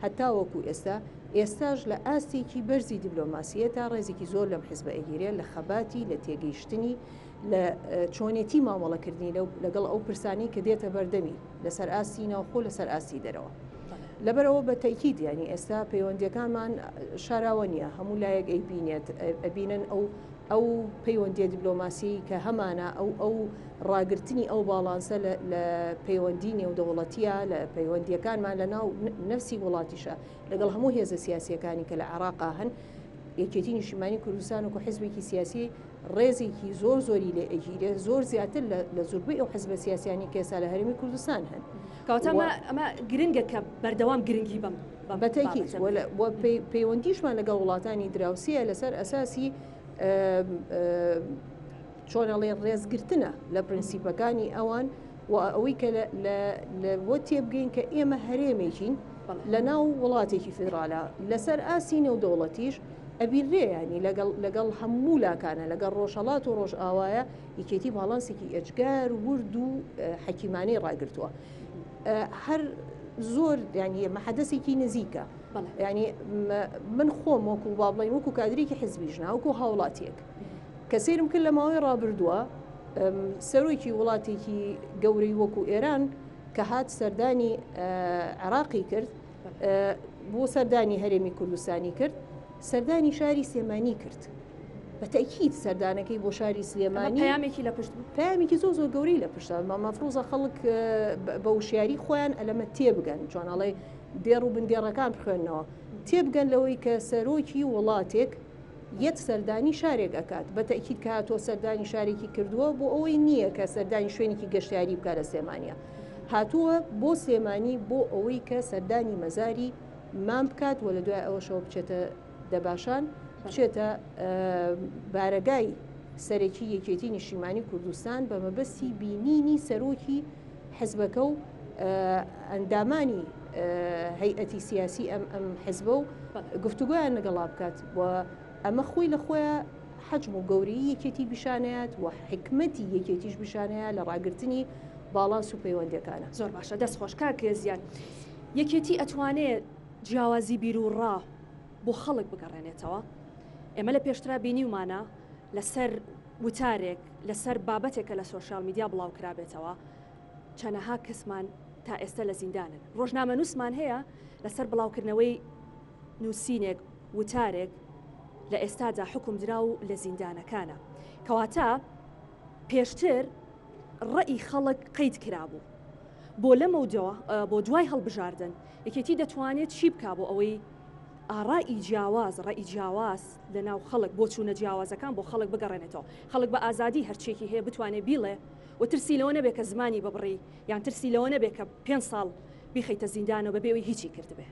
هەتاوەکو ئێستا، ئێستاش لە ئاستێکی بەرزی دیبلۆماسییەتا ڕێزێکی زۆر لەم حزبە ئەگیرێ لە خەباتی، لە تێگەیشتنی، لە چۆنێتی مامەڵەکردنی لەو لەگەڵ ئەو پرسانەی کە دێتە بەردەمی لەسەر ئاستی ناوخۆ لەسەر ئاستی دەرەوە. لەبەرئەوە بە تەئکید یانی ئێستا پەیوەندییەکانمان شاراوە نییە، هەموو لایەک ئەیبینێت، ئەبینن ئەو ئەو پەیوەندییە دیبلۆماسییەی کە هەمانە، ئەو ئەو ڕاگرتنی ئەو باڵانسە لە لە پەیوەندی نێودەوڵەتییە، لە پەیوەندییەکانمان لە ناو نەفسی وڵاتیشە لەگەڵ هەموو هێزە سیاسییەکانی کە لە عێراقا هەن، یەکێتی نیشتیمانی کوردستان وەکو حزبێکی سیاسی ڕێزێکی زۆر زۆری لێ ئەگیرێ، زۆر زیاتر لە لە زوربەی ئەو حزبە سیاسیانەی کە ئێستا لە هەرێمی کوردستان هەن. کەواتە ئەمە ئەمە گرنگە کە بەردەوام گرنگی بەم بە تەئکید و پەیوەندیشمان لەگەڵ وڵاتانی دراوسێیە لەسەر ئەساسی چۆن ئەڵێن ڕێزگرتنە لە پرنسیپەکانی ئەوان و ئەوەی کە لەوە تێبگەین کە ئێمە هەرێمێکین لە ناو وڵاتێکی فیدراالە لەسەر ئاستی نێودەوڵەتیش ئەبینرێ ینی لەگەڵ لەگەڵ هەموو لاکانە لەگەڵ ڕۆژهەڵات و ڕۆژئاوایە یەکێتی باڵانسێکی ئێجگار ورد و حەکیمانەی ڕاگرتووە. هەر زۆر ینی ئێمە حەدەسێکی نزیکە ینی من خۆم وەکو با بڵین وەکو کادرێکی حزبی ژنا وەکو هاوڵاتیەک کە سەیرم کرد لە ماوەی ڕابردووە سەرۆکی وڵاتێکی گەورەی وەکو ئێران کە هات سەردانی عراقی کرد بۆ سەردانی هەرێمی کوردستانی کرد سەردانی شاری سلێمانی کرد بە تەئکید سەردانەکەی بۆ شاری سلێمانی پەیامێکی لە پشت بوو پەیامێکی زۆر زۆر گەورەی لە پشتە مەفروزە خەڵک بە وشیاری خۆیان ئەلەمە تێبگەن چۆن ئەڵێ دێڕ و بندێڕەکان بخوێنەوە تێبگەن لەوەی کە سەرۆکی وڵاتێک یەت سەردانی شارێک ئەکات بە تەئکید کە هاتووە سەردانی شارێکی کردووە بۆ ئەوەی نییە کە سەردانی شوێنێکی گەشتیاری بکات لە سلێمانیا هاتووە بۆ سلێمانی بۆ ئەوەی کە سەردانی مەزاری مام بکات و لە دوای ئەوەشەوە بچێتە دەباشان بچێتە بارەگای سەرەکی یەکێتی نیشتیمانی کوردستان بە مەبەستی بینینی سەرۆکی حزبەکە و ئەندامانی هەیئەتی سیاسی ئەم ئەم حزبە و گفتوگۆیان لەگەڵا بکات و ئەمە خۆی لە خۆیان حەجم و گەورەی یەکێتی پیشانەیات و حکمەتی یەکێتیش پیشانەیە لە ڕاگرتنی باڵانس و پەیوەندەکانە. زۆر باشە دەست خۆش کاک زیاد یەکێتی ئەتوانێ جیاوازی بیروڕا بۆ خەڵک بگەڕێنێتەوە ئێمە لە پێشترا بینیومانە لەسەر وتارێک لەسەر بابەتێک کە لە سۆشیال میدیا بڵاو کرابێتەوە چەنەها کەسمان تا ئێستا لە زیندانن ڕۆژنامەنووسمان هەیە لەسەر بڵاوکردنەوەی نووسینێک وتارێک لە ئێستادا حکوم درا و لە زیندانەکانە کەواتە پێشتر ڕەئی خەڵک قەید کرابوو بۆ لەمەودوا بۆ دوای هەڵبژاردن یەکێتی دەتوانێت چی بکا بۆ ئەوەی ئاڕائی جیاواز، ڕەئی جیاواز لە ناو خەڵک، بۆچوونە جیاوازەکان بۆ خەڵک بگەڕێنێتەوە، خەڵک بە ئازادی هەرچیەکی هەیە بتوانێ بیڵێ و ترسی لەوە نەبێ کە زمانی ببڕی یان ترسی لەوە نەبێ کە پێنج ساڵ بیخەیتە زیندانەوە بەبێ ئەوەی هیچی کردبێ.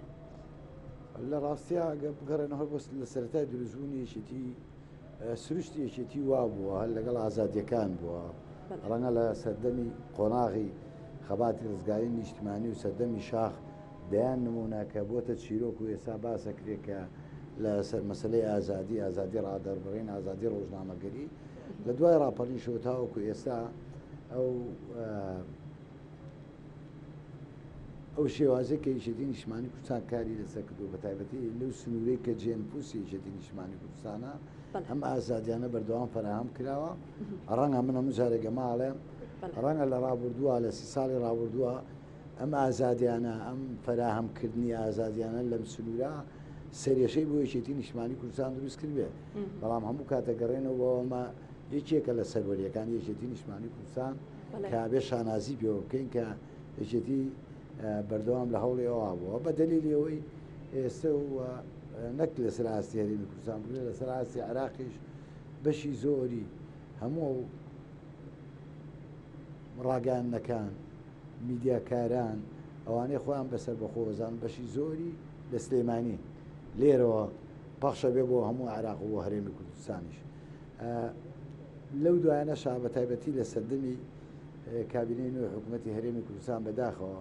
لە ڕاستیا گەر بگەڕێنەوە بۆ لە سەرەتای دروستبوونی یەکێتی سروشتی یەکێتی وا بووە هەر لەگەڵ ئازادیەکان بووە ڕەنگە لە سەردەمی قۆناغی خەباتی ڕزگاری نیشتمانی و سەردەمی شاخ دەیان نمونە کە بۆتە چیرۆک و ئێستا باسەکرێ کە لە سەر مەسلەی ئازادی ئازادی ڕادەربڕین ئازادی ڕۆژنامەگەری لە دوای ڕاپەڕینشەوە تاوەکو ئێستا ئەو ئەو شێوازەی کە یەکێتی نیشتمانی کوردستان کاری لەسەر کردووە بە تایبەتی لەو سنوورەی کە جێنفوسی یەکێتی نیشتمانی کوردستانە ئەم ئازادیانە بەردەوام فەراهەم کراوە ڕەنگە من هەموو جارێک ئەمە ئەڵێم ڕەنگە لە ڕابردووە لە سی ساڵی ڕابردووە ئەم ئازادیانە ئەم فەراهەمکردنی ئازادیانە لەم سنوورە سەرێشەی بۆ یەکێتی نیشتمانی کوردستان دروست کردبێ بەڵام هەموو کاتە گەڕێنەوە بۆ ئەمە یەکێکە لە سەروەریەکانی یەکێتی نیشتمانی کوردستان. کە بێ شانازی پێوە بکەین کە یەکێتی بەردەوام لە هەوڵی ئەوە بووە بە دەلیلی ئەوەی ئێستا و نەک لەسەر ئاستی هەرێمی کوردستان بگرە لەسەر ئاستی عێراقیش بەشی زۆری هەموو ئەو ڕاگەیاندنەکان، میدیاکاران، ئەوانەی خۆیان بە سەربەخۆ ئەزانن بەشی زۆری لە سلێمانین، لێرەوە پەخشە بێ بۆ هەموو عێراق و بۆ هەرێمی کوردستانیش. لەو دوایانەشا بە تایبەتی لە سەردەمی کابینەی نوێی حکوومەتی هەرێمی کوردستان بەداخەوە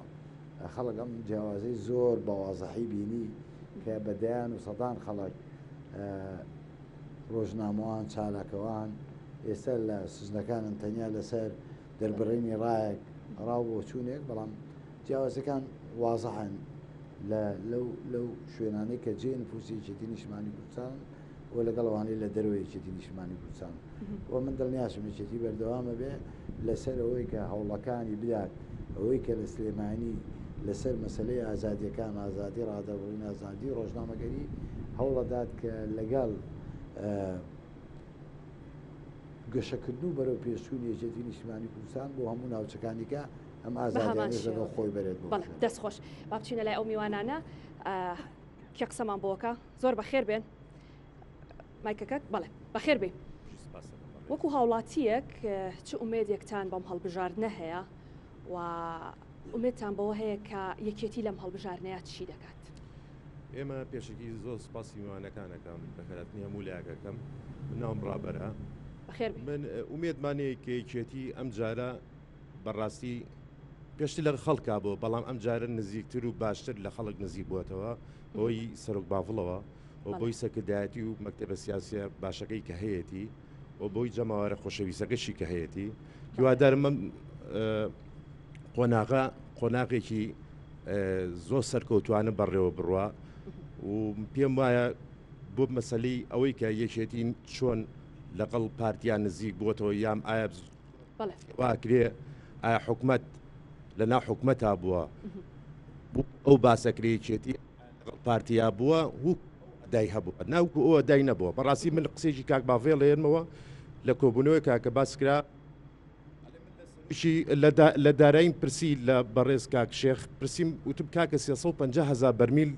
خەڵک ئەم جیاوازەی زۆر بە وازحی بینی کە بە دەیان و سەدان خەڵک ڕۆژنامەوان، چالاکەوان ئێستا لە سجنەکانن تەنیا لەسەر دەربڕینی ڕایەک، ڕا و بۆچوونێک، بەڵام جیاوازەکان وازحن لە لەو لەو شوێنانەی کە جێ نفوسی یەکێتی نیشتمانی کوردستانن و لەگەڵ ئەوانەی لە دەرەوەی یەکێتی نیشتمانی کوردستان و من دڵنیاشم یەکێتی بەردەوامە بێ لەسەر ئەوەی کە هەوڵەکانی بدات ئەوەی کە لە سلێمانی لەسەر مەسەلەی ئازادیەکان، ئازادی ڕادەربڕین، ئازادی ڕۆژنامەگەری هەوڵەدات کە لەگەڵ گەشەکردن و بەرەو پێشچوونی یەکێتی نیشتیمانی کوردستان بۆ هەموو ناوچەکانی کە ئەم ئازادیانەش لەگەڵ خۆی بەرێت بۆ بەڵێ دەست خۆش با بچینە لای ئەو میوانانە کێ قسەمان بۆکە زۆر بەخێر بێن مایکەکەت بەڵێ بەخێر بێ وەکو هاوڵاتیەک چ ئومێدێکتان بەم هەڵبژاردنە هەیە و ئومێدتان بەوە هەیە کە یەکێتی لەم هەڵبژاردنەیە چی دەکات؟ ئێمە پێشەکی زۆر سپاسی میوانەکان ئەکەم، بەخێرهاتنی هەموو لایەک ئەکەم. من ناوم ڕابەرە. بەخێر بێی. من ئومێدمان هەیە کە یەکێتی ئەم جارە بەڕاستی پێشتر لە خەڵکا بووە، بەڵام ئەم جارە نزیکتر و باشتر لە خەڵک نزیک بووەتەوە بەهۆی سەرۆک باڤڵەوە و بۆی سەرکردایەتی و مەکتەبە سیاسیە باشەکەی کە هەیەتی و بۆی جەماوەرە خۆشەویستەکەشی کە هەیەتی. هیوادارم ئەم قۆناغە قۆناغێکی زۆر سەرکەوتوانە بەڕێوە بڕوا و پێم وایە بۆ مەسلەی ئەوەی کە یەکێتی چۆن لەگەڵ پارتیان نزیک بووەتەوە یام ئایا واکرێ ئایا حکومت لە ناو حکومەتا بووە ئەو باسەکرێ یەکێتی لەگەڵ پارتیا بووە و دای هەبووە ناوکو ئەوە دای نەبووە بەڕاستی من قسێکی کاک باڤێڵ ێنمەوە لە کۆبوونەوەی کاکە باس کرا لە داراییم پرسی لە بەڕێز کاک شێخ پرسیم وتم کاکە 350 هزار بەرمیل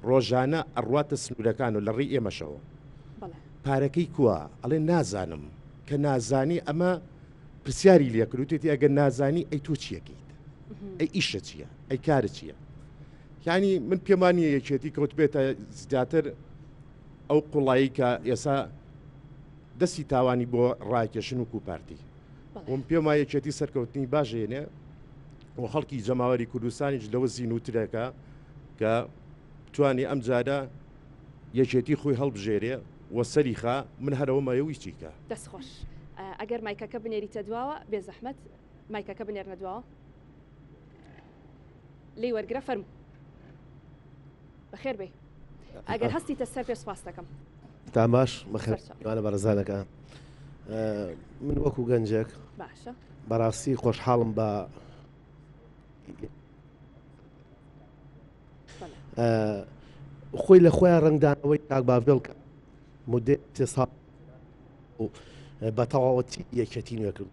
ڕۆژانە ئەڕواتە سنوورەکان و لە ڕێی ئێمەشەوە پارەکەی کووە ئەڵێ نازانم کە نازانی ئەمە پرسیاری لێکروتێتی ئەگەر نازانی ئەی تۆ چیەکەیت ئەی ئیشە چییە ئەی کارە چییە یعنی من پێم وانییە یەکێتی کەوتبێتە زیاتر ئەو قوڵایی کە ئێسا دەستی تاوانی بۆ ڕاکێشن وکو پارتی وم پێم وایە یەکێتی سەرکەوتنی باش هێنێ و خەڵکی جەماوەری کوردستانیش لەوە زینوترەکە کە توانی ئەم جارە یەکێتی خۆی هەڵبژێرێ و سەری خا من هەرەوە مایەوەی چیکە. دەست خۆش ئەگەر مایکەکە بنێریتە دواوە بێزەحمەت مایکەکە بنێرنە دواوە لێی وەرگرە فەرموو بەخێر بێی ئەگەر هەستیتە سەر پێ سوپاست دەکەم. تان باش بەخێر میوانە بەڕێزانەکە من وەکو گەنجێک باشە بەڕاستی خۆشحاڵم بە خۆی لە خۆیان ڕەنگدانەوەی کاک باڤێڵ کە مدەی سێ ساڵ بە تەواوەتی یەکێتی نوێ کرد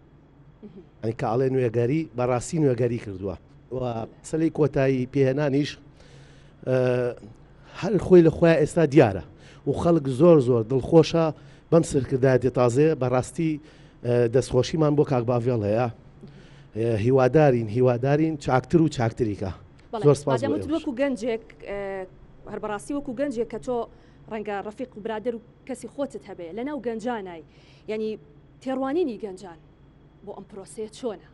یانی کە ئەڵێ نوێگەری بەڕاستی نوێگەری کردووە و مەسەلەی کۆتایی پێهێنانیش هەر خۆی لە خۆیان ئێستا دیارە و خەڵک زۆر زۆر دڵخۆشە بەم سەرکردایەتی تازەیە بەڕاستی دەستخۆشیمان بۆ کاک باڤێڵ هەیە هیوادارین هیوادارین چاکتر و چاکتریکە زۆر سپاس بۆ ئێوەش. وەکو گەنجێک هەر بەڕاستی وەکو گەنجێک کە تۆ ڕەنگە ڕەفیق و برادەر و کەسی خۆتت هەبێ لەناو گەنجانای یعنی تێڕوانینی گەنجان بۆ ئەم پرۆسەیە چۆنە؟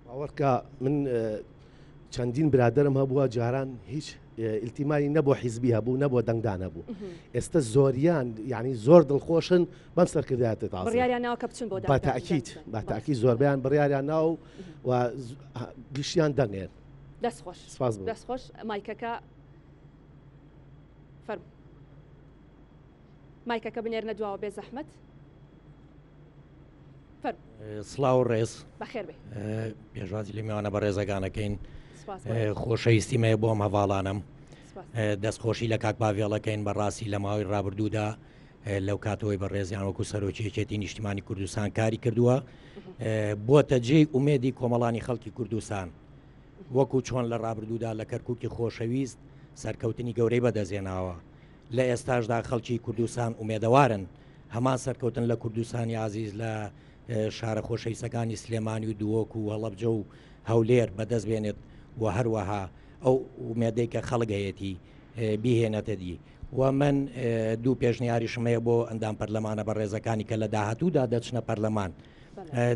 باوەڕکە من چەندین برادەرم هەبووە جاران هیچ ئیلتیمای نە بۆ حیزبی هەبوو نە بۆ دەنگدان هەبوو ئێستا زۆریان یعنی زۆر دڵخۆشن بەم سەرکردایەتە تازە بڕیاریان ناوە کە بچن بۆ بە تاکید بە تاکید زۆربیان بڕیاریان ناو و گشتیان دەنگێن دەست خۆش سپاس بۆ دەست خۆش مایکەکە فەرموو مایکەکە بنێرنە دواوە بێ زەحمەت. فەرموو. سڵاو و ڕێز. بەخێر بێی. پێشوازی لە میوانە بەڕێزەکان ئەکەین. سپاس بۆ ئێوەش. خۆشەویستیم هەیە بۆ ئەم هەڤاڵانەم. سپاس. دەستخۆشی لە کاک پاڤێڵ ئەکەین بەڕاستی لە ماوەی ڕابردوودا لەو کاتەوەی بەڕێزیان وەکو سەرۆکی یەکێتی نیشتیمانی کوردستان کاری کردووە بووەتە جێی ئومێدی کۆمەڵانی خەڵکی کوردستان وەکو چۆن لە ڕابردوودا لە کەرکوکی خۆشەویست سەرکەوتنی گەورەی بەدەستهێناوە لە ئێستاشدا خەڵکی کوردستان ئومێدەوارن هەمان سەرکەوتن لە کوردستانی ئازیز لە شارە خۆشەویستەکانی سلێمانی و دووەک و هەڵەبجە و هەولێر بەدەست بێنێت و هەروەها ئەو ئومێدەی کە خەڵک هەیەتی بیهێنێتە دی و من دوو پێشنیاریشم هەیە بۆ ئەندام پەرلەمانە بەڕێزەکانی کە لە داهاتوودا دەچنە پەرلەمان.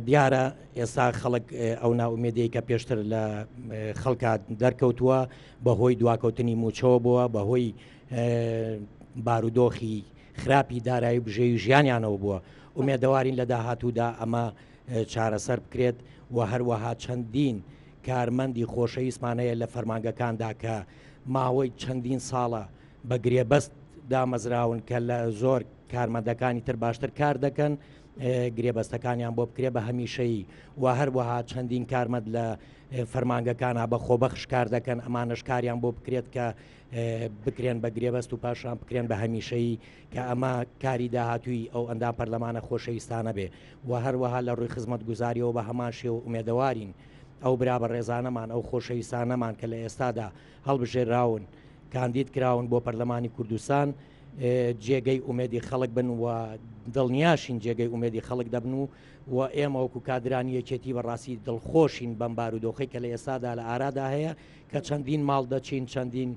دیارە ئێستا خەڵک ئەو ناومێدەی کە پێشتر لە خەڵکە دەرکەوتووە بەهۆی دواکەوتنی موچەوە بووە بەهۆی بارودۆخی خراپی دارایی و بژێوی ژیانیانەوە بووە ئومێدەوارین لە داهاتوودا ئەمە چارەسەر بکرێت و هەروەها چەندین کارمەندی خۆشەویستمان هەیە لە فەرمانگەکاندا کە ماوەی چەندین ساڵە بە گرێبەست دامەزراون کە لە زۆر کارمەندەکانی تر باشتر کار دەکەن گرێبەستەکانیان بۆ بکرێ بە هەمیشەیی و هەروەها چەندین کارمەند لە فەرمانگەکانە بە خۆبەخش کار دەکەن ئەمانەش کاریان بۆ بکرێت کە بکرێن بە گرێبەست و پاشان بکرێن بە هەمیشەیی کە ئەمە کاری داهاتووی ئەو ئەندام پەرلەمانە خۆشەویستانە بێ و هەروەها لە ڕووی خزمەتگوزاریەوە بە هەمان شێوە ئومێدەوارین ئەو برا بەڕێزانەمان ئەو خۆشەویستانەمان کە لە ئێستادا هەڵبژێراون کاندید کراون بۆ پەرلەمانی کوردستان جێگەی ئومێدی خەڵک بن و دڵنیاشین جێگەی ئومێدی خەڵک دەبن و و ئێمە وەکو کادرانی یەکێتی بەڕاستی دڵخۆشین بەم بارودۆخەی کە لە ئێستادا لە ئارادا هەیە کە چەندین ماڵ دەچین چەندین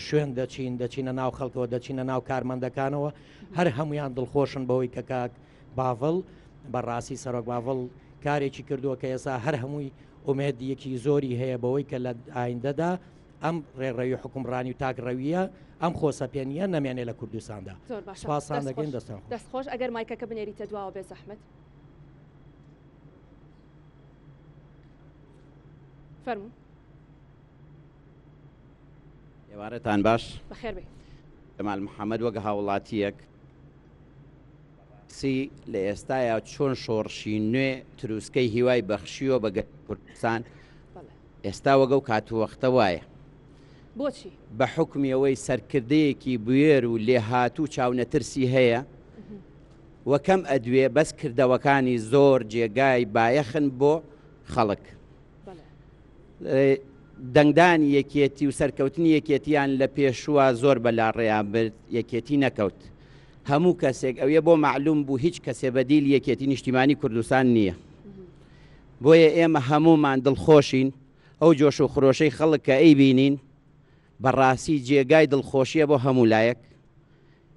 شوێن دەچین دەچینە ناو خەڵکەوە دەچینە ناو کارمەندەکانەوە هەر هەمویان دڵخۆشن بەوەی کە کاک باڤڵ بەڕاستی سەرۆک باڤڵ کارێکی کردووە کە ئێستا هەر هەمووی ئومێدیەکی زۆری هەیە بەوەی کە لە ئایندەدا ئەم ڕێڕەوی حکومڕانی و تاک ڕەویە ئەم خۆسەپێنیە نەمێنێ لە کوردستاندا. زۆر باشە سپاستان دەست دەکەین خۆش دەستان خۆش. دەست خۆش ئەگەر مایکەکە بنێریتە دواوە بێ زەحمەت. فەرموو. ئێوارەتان باش. بەخێر بێی. جەمال محەمەد وەک هاوڵاتییەک بەڕاستی لە ئێستایا چۆن شۆڕشی نوێ تروسکەی هیوای بەخشیوە بە گەلی کوردستان ئێستا وەک ئەو کات و وەختە وایە. بۆچی؟ بە حوکمی ئەوەی سەرکردەیەکی بوێر و لێهاتوو و چاونەترسی هەیە و کەم ئەدوێ بەس کردەوەکانی زۆر جێگای بایەخن بۆ خەڵک. دەنگدانی یەکێتی و سەرکەوتنی یەکێتیان لە پێشووە زۆر بە لاڕێیا برد، یەکێتی نەکەوت. هەموو کەسێک ئەویە بۆ مەعلوم بوو هیچ کەسێ بەدیلی یەکێتی نیشتیمانی کوردستان نییە. بۆیە ئێمە هەموومان دڵخۆشین، ئەو جۆش و خرۆشەی خەڵک کە ئەیبینین بەڕاستی جێگای دڵخۆشیە بۆ هەموو لایەک.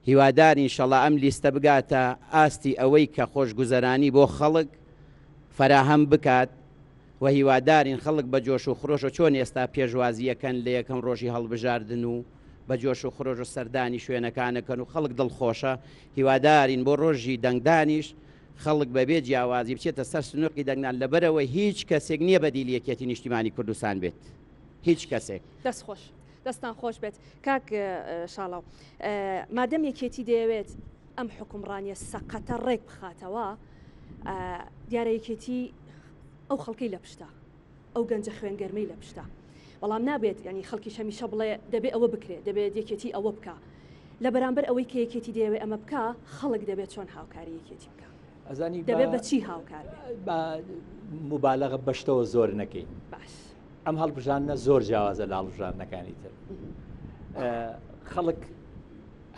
هیوادارین شەڵا ئەم لیستە بگاتە ئاستی ئەوەی کە خۆشگوزەرانی بۆ خەڵک فەراهەم بکات و هیوادارین خەڵک بە جۆش و خرۆشەوە چۆن ئێستا پێشوازییەکەن لە یەکەم ڕۆژی هەڵبژاردن و بە جۆش و خرۆش و سەردانی شوێنەکانەکەن و خەڵک دڵخۆشە هیوادارین بۆ ڕۆژی دەنگدانیش خەڵک بەبێ جیاوازی بچێتە سەر سنوقی دەنگدان لەبەرئەوەی هیچ کەسێک نییە بەدیلی یەکێتی نیشتیمانی کوردستان بێت هیچ کەسێک. دەست خۆش. دەستان خۆش بێت کاک شاڵاو مادەم یەکێتی دەیەوێت ئەم حکومڕانیە سەقەتە ڕێک بخاتەوە دیارە یەکێتی ئەو خەڵکەی لە پشتە ئەو گەنجە خوێنگەرمەی لە پشتە بەڵام نابێت ینی خەڵکی هەمیشە بڵێ دەبێ ئەوە بکرێت دەبێت یەکێتی ئەوە بکە لە بەرامبەر ئەوەی کە یەکێتی دەیەوێت ئەمە بکە خەڵک دەبێت چۆن هاوکاری یەکێتی بکە ئەزانی دەبێت بە چی هاوکار بە مبالغە بەشتەوە زۆر نەکەین باش ئەم هەڵبژاردنە زۆر جیاوازە لە هەڵبژاردنەکانی تر. خەڵک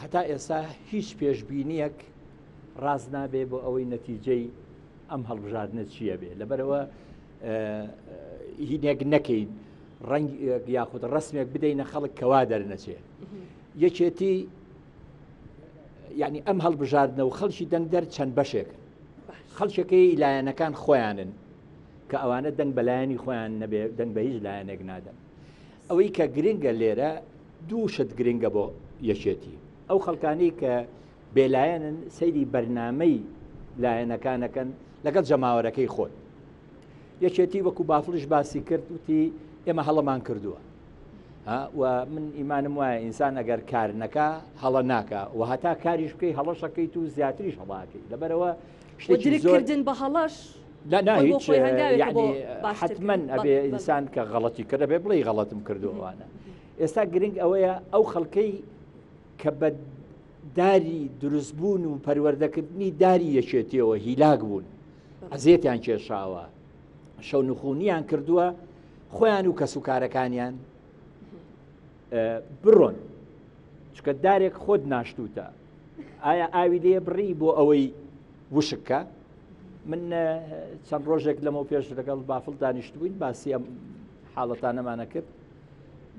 هەتا ئێستا هیچ پێشبینیەک ڕاست نابێ بۆ ئەوەی نەتیجەی ئەم هەڵبژاردنە چییە بێ لەبەرەوە هینێک نەکەین ڕەنگ یاخود ڕسمێک بدەینە خەڵک کەوا دەرنەچێ یەکێتی یعنی ئەم هەڵبژاردنە و خەڵکی دەنگدەر چەند بەشێکن خەڵکەکەی لایەنەکان خۆیانن کە ئەوانە دەنگ بە لایەنی خۆیان نەبێ دەنگ بە هیچ لایەنێک نادەن. ئەوەی کە گرنگە لێرە دوو شت گرنگە بۆ یەکێتی. ئەو خەڵکانەی کە بێلایەنن سەیری بەرنامەی لایەنەکانەکەن لەگەڵ جەماوەرەکەی خۆت. یەکێتی وەکو بافڵیش باسی کرد وتی ئێمە هەڵەمان کردووە. و من ئیمانم وایە ئینسان ئەگەر کار نەکا هەڵە ناکا و هەتا کاریش بکەی هەڵەشەکەیت و زیاتریش هەڵاکەی لەبەرەوە شتێکی زۆر درککردن بە هەڵەش لا نا هیچ یعنی حتمما ئەبێ ئینسان کە غەڵەتی کرد ئەبێ بڵێ غەڵەتم کردووانە ئێستا گرنگ ئەوەیە ئەو خەڵکەی کە بە داری دروستبوون و پەروەردەکردنی داری یەکێتیەوە هیلاک بوون ئەزیەتیان کێشاوە شەونخونیان کردووە خۆیان و کەسوکارەکانیان بڕۆن چکە دارێک خۆت ناشتوتە ئایا ئاوی لێ بڕی بۆ ئەوەی وشکە من چەند ڕۆژێک لەمە پێش لەگەڵ بافڵ دانیشتبووین باسی ئەم حاڵەتانەمانە کرد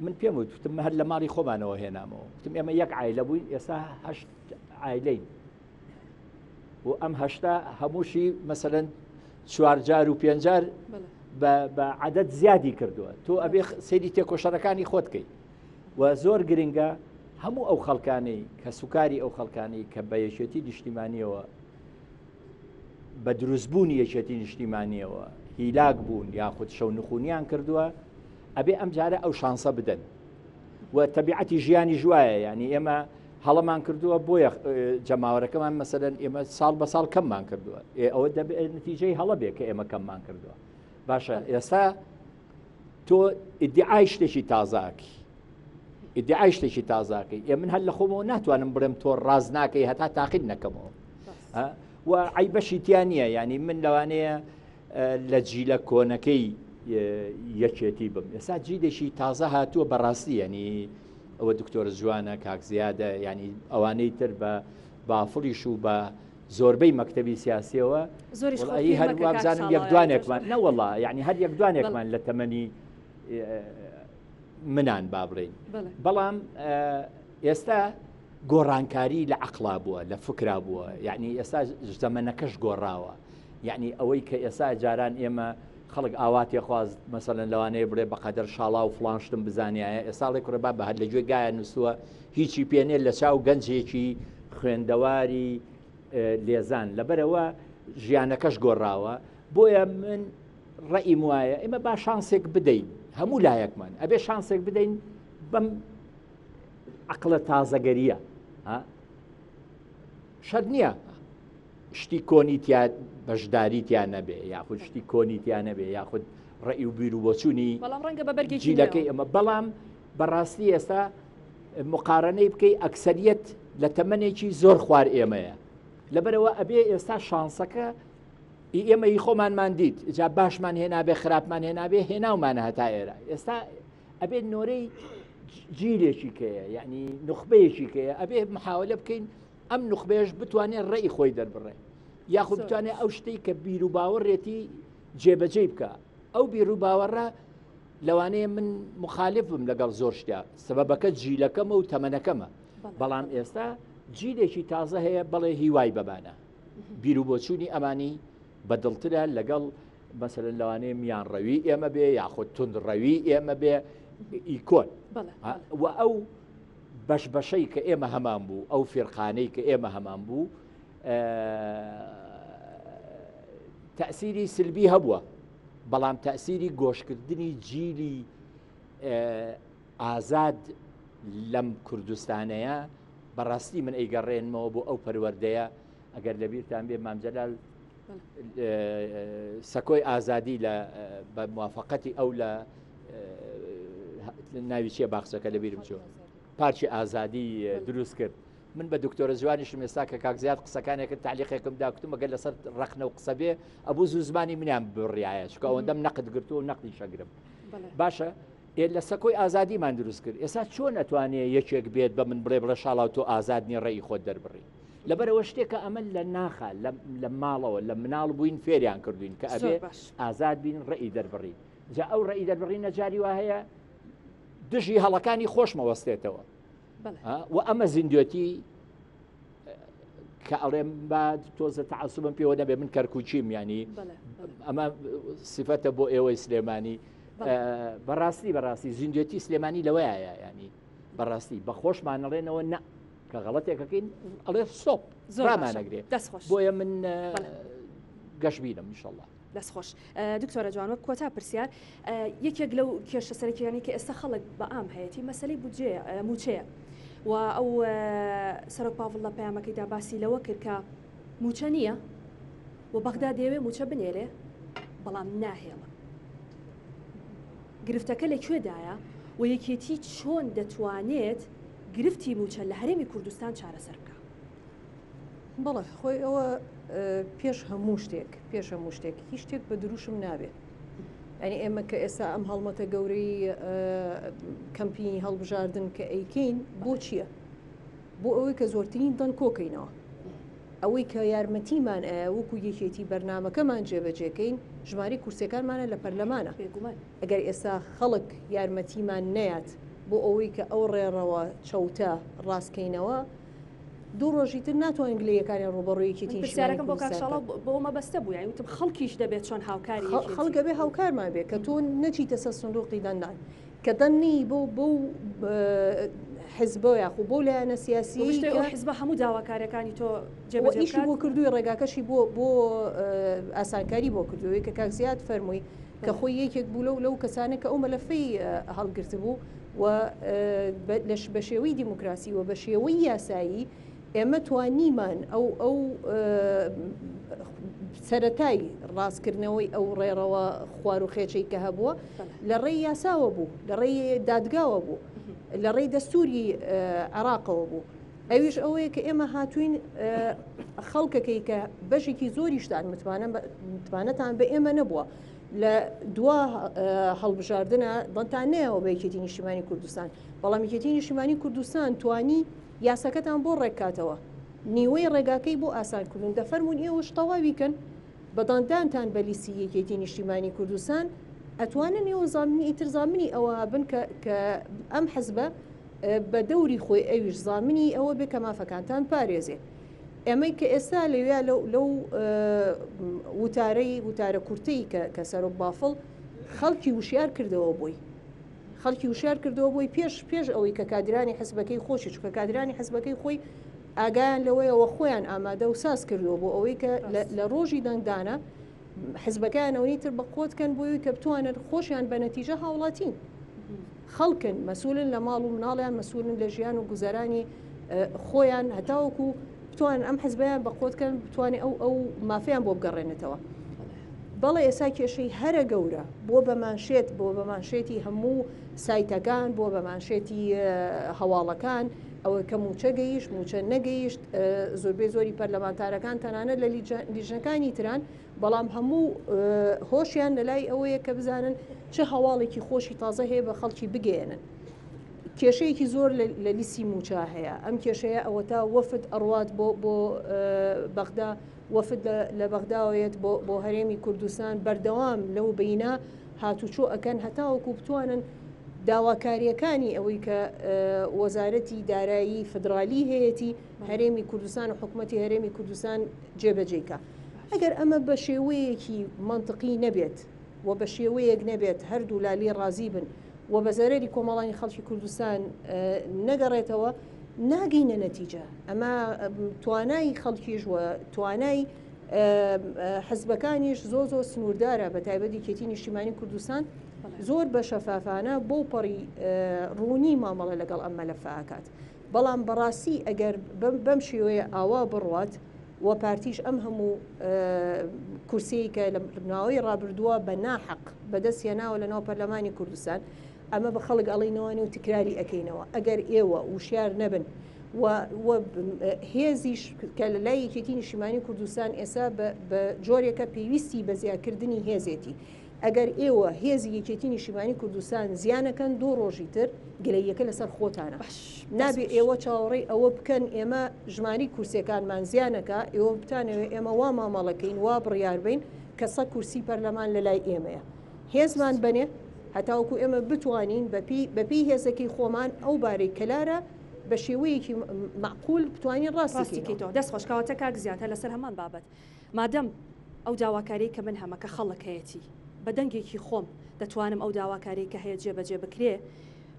من پێم وت وتم هەر لە ماڵی خۆمانەوە هێنامەوە وتم ئێمە یەک عایلە بووین ئێستا هەشت عایلەین و ئەم هەشتا هەمووشی مەسەلەن چوارجار و پێنجار بە عدد زیادی کردووە تۆ ئەبێ سەیری تێکۆشەرەکانی خۆت کەی و زۆر گرنگە هەموو ئەو خەڵکانەی کە سوکاری ئەو خەڵکانی کە بە یەکێتی نیشتیمانیەوە بە دروستبوونی یەکێتی نیشتیمانیەوە هیلاک بوون یاخود شەونخونیان کردووە ئەبێ ئەم جارە ئەو شانسە بدەن و تەبیعەتی ژیانی ژوایە ینی ئێمە هەڵەمان کردووە بۆیە جەماوەرەکەمان مەسەرەن ئێمە ساڵ بە ساڵ کەممان کردووە ئێ ئەوە دەبێت نتیجەی هەڵە بێ کە ئێمە کەممان کردووە باشە ئێستا تۆ ئیدعای شتێکی تازاکی ئیدعای شتێکی تازاکەی ئێ من هەر لە خۆمەوە ناتوانم بڵێم تۆ ڕاز ناکەی هەتا تاقیت نەکەمەوە و عیبەشی تیا نییە ینی من لەوانەیە لە جیلە کۆنەکەی یەکێتی بم ئێستا جیلێکی تازە هاتووە بەڕاستی ینی ئەوە دکتۆر جوانە کاک زیادە ینی ئەوانەی تر بە بافڵیش و بە زۆربەی مەکتتەبی سیاسیەوە زۆریش هەر وابزانم یەک دوانێکمان نەوەڵا یعنی هەر یەک دوانێکمان لە تەمەنی منان با بڵێین بەڵام ئێستا گۆڕانکاری لە عقلا بووە لە فکرا بووە یعنی ئێستا زەمەنەکەش گۆڕاوە یعنی ئەوەی کە ئێستا جاران ئێمە خەڵک ئاواتێ خواست مەسەلەن لەوانەیە بڵێ بەقەدەر شاڵا و فڵان شتم بزانایە ئێستا ڵێ کوڕە با بە هەر لە گوێ گایە نووسووە هیچی پێنێ لە چاو گەنجێکی خوێندەواری لێزان لەبەرەوە ژیانەکەش گۆڕاوە بۆیە من ڕەئیم وایە ئێمە با شانسێک بدەین هەموو لایەکمان ئەبێ شانسێک بدەین بەم عقلە تازەگەریە شەر نییە شتی کۆنی تیا بەشداری تیا نەبێ یاخود شتی کۆنی تیا نەبێ یاخود ڕێی و بیر و بۆچوونی بەڵام ڕەنگە بە بەرگێکی جیلەکەی ئەمە بەڵام بەڕاستی ئێستا مقارنەی بکەی ئەکسەریەت لە تەمەنێکی زۆر خوار ئێمەیە لەبەرەوە ئەبێ ئێستا شانسەکە ئی ئێمە ئی خۆمانمان دیت جا باشمان هێنابێ خراپمان هێنابێ هێناومانە هەتا ئێرە ئێستا ئەبێت نۆرەی جیلێکی کەیە یعنی نخبەیەکی کەیە ئەبێ محاولە بکەین ئەم نخبەیەش بتوانێت ڕێی خۆی دەربڕێ یاخود بتوانێت ئەو شتەی کە بیر و باوەڕێتی جێبەجێ بکە ئەو بیر و باوەڕە لەوانەیە من مخالف بم لەگەڵ زۆر شتیا سەبەبەکە جیلەکەمە و تەمەنەکەمە بەڵام ئێستا جیلێکی تازە هەیە بەڵێ هیوای بەمانە بیروبۆچوونی ئەمانی بەدڵترە لەگەڵ مەسەلەن لەوانەیە میانڕەوی ئێمە بێ یاخود توندڕەوی ئێمە بێ ئی کۆن و ئەو بەش بەشەی کە ئێمە هەمان بوو ئەو فێرخانەی کە ئێمە هەمان بوو تەسیری سلبی هەبووە بەڵام تەسیری گۆشکردنی جیلی ئازاد لەم کوردستانەیە بەڕاستی من ئەیگەڕێنمەوە بۆ ئەو پەروەردەیە ئەگەر لەبیرتان بێ مام جەلال سەکۆی ئازادی لە بە موافقەتی ئەو لە ناوی چیە باخچەکە لەبیرم چوو پارکی ئازادی دروست کرد من بە دکتۆرە جوانیشم ئێستا کە کاک زیاد قسەکانێکم تعلیقێکم دا کوتم ئەگەر لەسەر ڕەخنە و قسە بێ ئەبوو زوو زمانی منیان بڕایە چکە ئەوەندەم نەقد گرتووە و نەقدی شەگرم باشە ئێ لە سەکۆی ئازادیمان دروست کرد ئێستا چۆن ئەتوانێ یەکێک بێت بە من بڵێ بڵێ شاڵاو تۆ ئازاد نی ڕێی خۆت دەربڕی لەبەرەوە شتێکە ئەمە لە ناخە لە ماڵەوە لە مناڵ بووین فێریان کردوین کە ئەبێ ئازاد بین ڕێی دەربڕین جا ئەو ڕێی دەربڕینە جاری وا هەیە دژی هەڵەکانی خۆشمەوەستێتەوە و ئەمە زیندوێتی کە ئەڵێم با تۆزە تەعسوبم پێوە نەبێ من کەرکوچیم ینی ئەمە سیفەتە بۆ ئێوەی سلێمانی بەڕاستی بەڕاستی زیندێتی سلێمانی لەوەیە ینی بەڕاستی بە خۆشمانەڵێنەوە نە کە غەڵەتێکەکەین ئەڵێ stop زۆرمانەگرێ بۆیە من گەشببینم انشاءاللە دەست خۆش دکتۆرە جوان وەک کۆتا پرسیار یەکێک لەو کێشە سەرەکیانەی کە ئێستا خەڵک بە ئام هەیەی مەسلەی بودجەیە موچەیە و ئەو سەرۆک پاڤڵ لە پەیامەکەیدا باسی لەوە کرد کە موچە نییە و بەغدا دەیەوێ موچە بنێرێ بەڵام ناهێڵن گرفتەکە لە کوێدایە و یەکێتی چۆن دەتوانێت گرفتی موچە لە هەرێمی کوردستان چارەسەر بکە؟ بەڵێ خۆی ئەوە پێش هەموو شتێک پێش هەموو شتێک هیچ شتێک بە دروشم نابێت. ئەنی ئێمە کە ئێستا ئەم هەڵمەتە گەورەی کەمپینی هەڵبژاردن کە ئەیکەین بۆ چییە؟ بۆ ئەوەی کە زۆرترین دەنگ کۆکەینەوە. ئەوەی کە یارمەتیمان ئەیە وەکو یەکێتی بەرنامەکەمان جێبەجێکەین ژمارەی کورسیەکانمانە لە پەرلەمانە. بێگومان. ئەگەر ئێستا خەڵک یارمەتیمان نەیات بۆ ئەوەی کە ئەو ڕێڕەوە چەوتە ڕاستکەینەوە، دوو ڕۆژی تر ناتوانین گلەییەکانیان ڕووبەڕووی یەکێتی من نیشتیمانی پرسیارەکەم بۆ کاک کوردستان شاڵاو بکەن. بۆ مەبەستە بوو یانی وتم خەڵکیش دەبێت چۆن هاوکاری یەکێتی خەڵک ئەبێ هاوکارمان بێ کە تۆ نەچیتە سەر سندوقی دەنگدان کە دەنگ نەیی بۆ بەو حزبە یاخو بەو لایەنە سیاسیەی وشتێ کە ئەو حزبە هەموو داواکاریەکانی تۆ جێبەجێ ئیشی بکات بۆ کردووی ڕێگاکەشی بۆ بۆ ئاسانکاری بۆ کردووی کە کاک زیاد فەرمووی کە خۆی یەکێک بوو لەو لەو کەسانە کە ئەو مەلەفەی هەڵگرتبوو و بە شێوەی دیموکراسی و بە شێوەی یاسایی ئێمە توانیمان ئەو ئەو سەرەتای ڕاستکردنەوەی ئەو ڕێڕەوە خوار و خێچەی کە هەبووە لە ڕێی یاساوە بوو لە ڕێی دادگاوە بوو لە ڕێی دەستوری عێراقەوە بوو ئەویش ئەوەیە کە ئێمە هاتوین خەڵکەکەی کە بەشێکی زۆریشتان متمانەتان بە ئێمە نەبووە لە دوا هەڵبژاردنە دەنگتان نەیەوە بە یەکێتی نیشتیمانی کوردستان بەڵام یەکێتی نیشتیمانی کوردستان توانی یاساکەتان بۆ ڕێککاتەوە نیوەی ڕێگاکەی بۆ ئاسان کردون دەفەرموون ئێوەش تەواوی کەن بە دەنگدانتان بە لیستی یەکێتی نیشتیمانی کوردستان ئەتوانن ئێوە زامنی ئیتر زامنی ئەوە بن کە کە ئەم حزبە بە دەوری خۆی ئەویش زامنی ئەوە بێ کە مافەکانتان پارێزێ. ئێمەی کە ئێستا لەویا لەو لەو وتارەی وتارە کورتەی کە کە سەرۆک بافڵ خەڵکی وشیار کردەوە بۆی خەڵکی وشیار کردەوە بۆی پێش پێش ئەوەی کە کادرانی حزبەکەی خۆشی چونکە کادرانی حزبەکەی خۆی ئاگایان لەوەیەوە خۆیان ئامادە و ساز کردووە بۆ ئەوەی کە لە ڕۆژی دەنگدانە حزبەکەیان ئەوەی تر بە قوت کەن بۆ ئەوەی کە بتوانن خۆشیان بە نەتیجە هاوڵاتین خەڵکن مەسولن لە ماڵ و مناڵیان مەسولن لە ژیان و گوزەرانی خۆیان هەتاوەکو بتوانن ئەم حزبیان بە قوت کەن بتوانێت ئەو ئەو مافیان بۆ بگەڕێنێتەوە. بەڵێ ئێستا کێشەی هەرە گەورە بۆ بە مانشێت بۆ بە مانشێتی هەموو سایتەکان بۆ بە مانشێتی هەواڵەکان ئەوە کە موچە گەیشت موچە نەگەیشت زۆربەی زۆری پەرلەمانتارەکان تەنانەت لە لیژنەکانی تران بەڵام هەموو هۆشیان لەلای ئەوەیە کە بزانن چ هەواڵێکی خۆشی تازە هەیە بە خەڵکی بگەیەنن. کێشەیەکی زۆر لە لیستی موچە هەیە ئەم کێشەیە ئەوەتا وەفد ئەڕوات بۆ بۆ بەغدا وەفد لە بەغداوەیەت بۆ بۆ هەرێمی کوردستان بەردەوام لەو بینە هاتوچۆ ئەکەن هەتاوەکو بتوانن داواکارییەکانی ئەوەی کە وەزارەتی دارایی فدرالی هەیەتی هەرێمی کوردستان و حکومەتی هەرێمی کوردستان جێبەجێی کا. ئەگەر ئەمە بە شێوەیەکی مەنتقی نەبێت و بە شێوەیەک نەبێت هەردوولا لێی ڕازی بن و بە زەرەری کۆمەڵانی خەڵکی کوردستان نەگەڕێتەوە ناگەینە نەتیجە. ئەمە توانای خەڵکیش و توانای حزبەکانیش زۆر زۆر سنووردارە بە تایبەت یەکێتی نیشتیمانی کوردستان زۆر بە شەفافانە بەو پەڕی ڕوونی مامەڵە لەگەڵ ئەم مەلەفە ئەکات بەڵام بەڕاستی ئەگەر بەم شێوەیە ئاوا بڕوات و پارتیش ئەم هەموو کورسیەی کە لە ماوەی ڕابردووە بە ناحەق بەدەست هێناوە لە ناو پەرلەمانی کوردستان ئەمە بە خەڵک ئەڵینەوەنی و تکراری ئەەکەینەوە ئەگەر ئێوە وشیار نەبن و هێزیش کە لە لای یەکێتی نیشتیمانی کوردستان ئێستا بە جۆرێکە پێویستی بە زیادکردنی هێزێتی ئەگەر ئێوە هێزی یەکێتی نیشتیمانی کوردستان زیانەکەن دوو ڕۆژی تر گلەییەکە لەسەر خۆتانە نابێ ئێوە چاوەڕێی ئەوە بکەن ئێمە ژماری کورسیەکانمان زیانەکە ئێوە بتانەوێ ئێمە وا مامەڵەکەین وا بڕیار بین کە سە کورسی پەرلەمان لە لای ئێمەیە هێزمان بەنێ هەتاوەکو ئێمە بتوانین بەپی بەپی هێزەکەی خۆمان ئەو بارەی کەلارە بە شێوەیەکی مەعقول بتوانین ڕاستی کەیتەوە. دەست خۆش کەواتە کاک زیاد هەر لەسەر هەمان بابەت مادەم ئەو داواکاریەی کە من هەمە کە خەڵک هەیەتی بە دەنگێکی خۆم دەتوانم ئەو داواکاریەی کە هەیە جێبەجێ بکرێ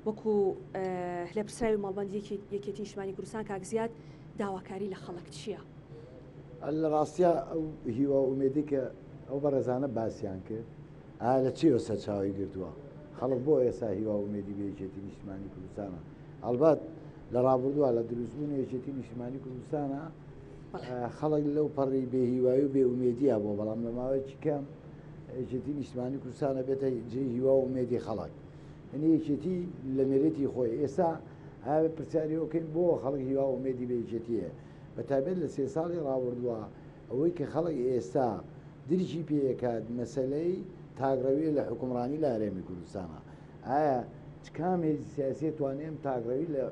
وەکو لێپرسراوی مەڵبەند یەکێتی نیشتمانی کوردستان کاک زیاد داواکاری لە خەڵک چییە؟ لە ڕاستیا ئەو هیوا و ئومێدی کە ئەو بەڕێزانە باسیان کرد ئایا لە چیەوە سەرچاوەی گرتووە؟ خەڵک بۆ ئێستا هیوا و ئومێدی بە یەکێتی نیشتمانی کوردستانە؟ ئەڵبەت لە ڕابردووە لە دروستبوونی یەکێتی نیشتمانی کوردستانە خەڵک لەو پەڕی بێهیوایی و بێئومێدیە بووە، بەڵام لە ماوەیەکی کەم یەکێتی نیشتمانی کوردستانە بێتە جێی هیوا و ئومێدی خەڵک. یعنی یەکێتی لە نەرێتی خۆی ئێستا ئایا پرسیاری ئەوکەین بۆ خەڵک هیوا و ئومێدی بە یەکێتی هەیە؟ بە تایبەت لە سێ ساڵی ڕابردووە ئەوەی کە خەڵک ئێستا درکی پێ ئەکات مەسەلەی تاکڕەویە لە حوکمڕانی لە هەرێمی کوردستانا. ئایا چ کام هێزی سیاسی توانێ ئەم تاکڕەوی لە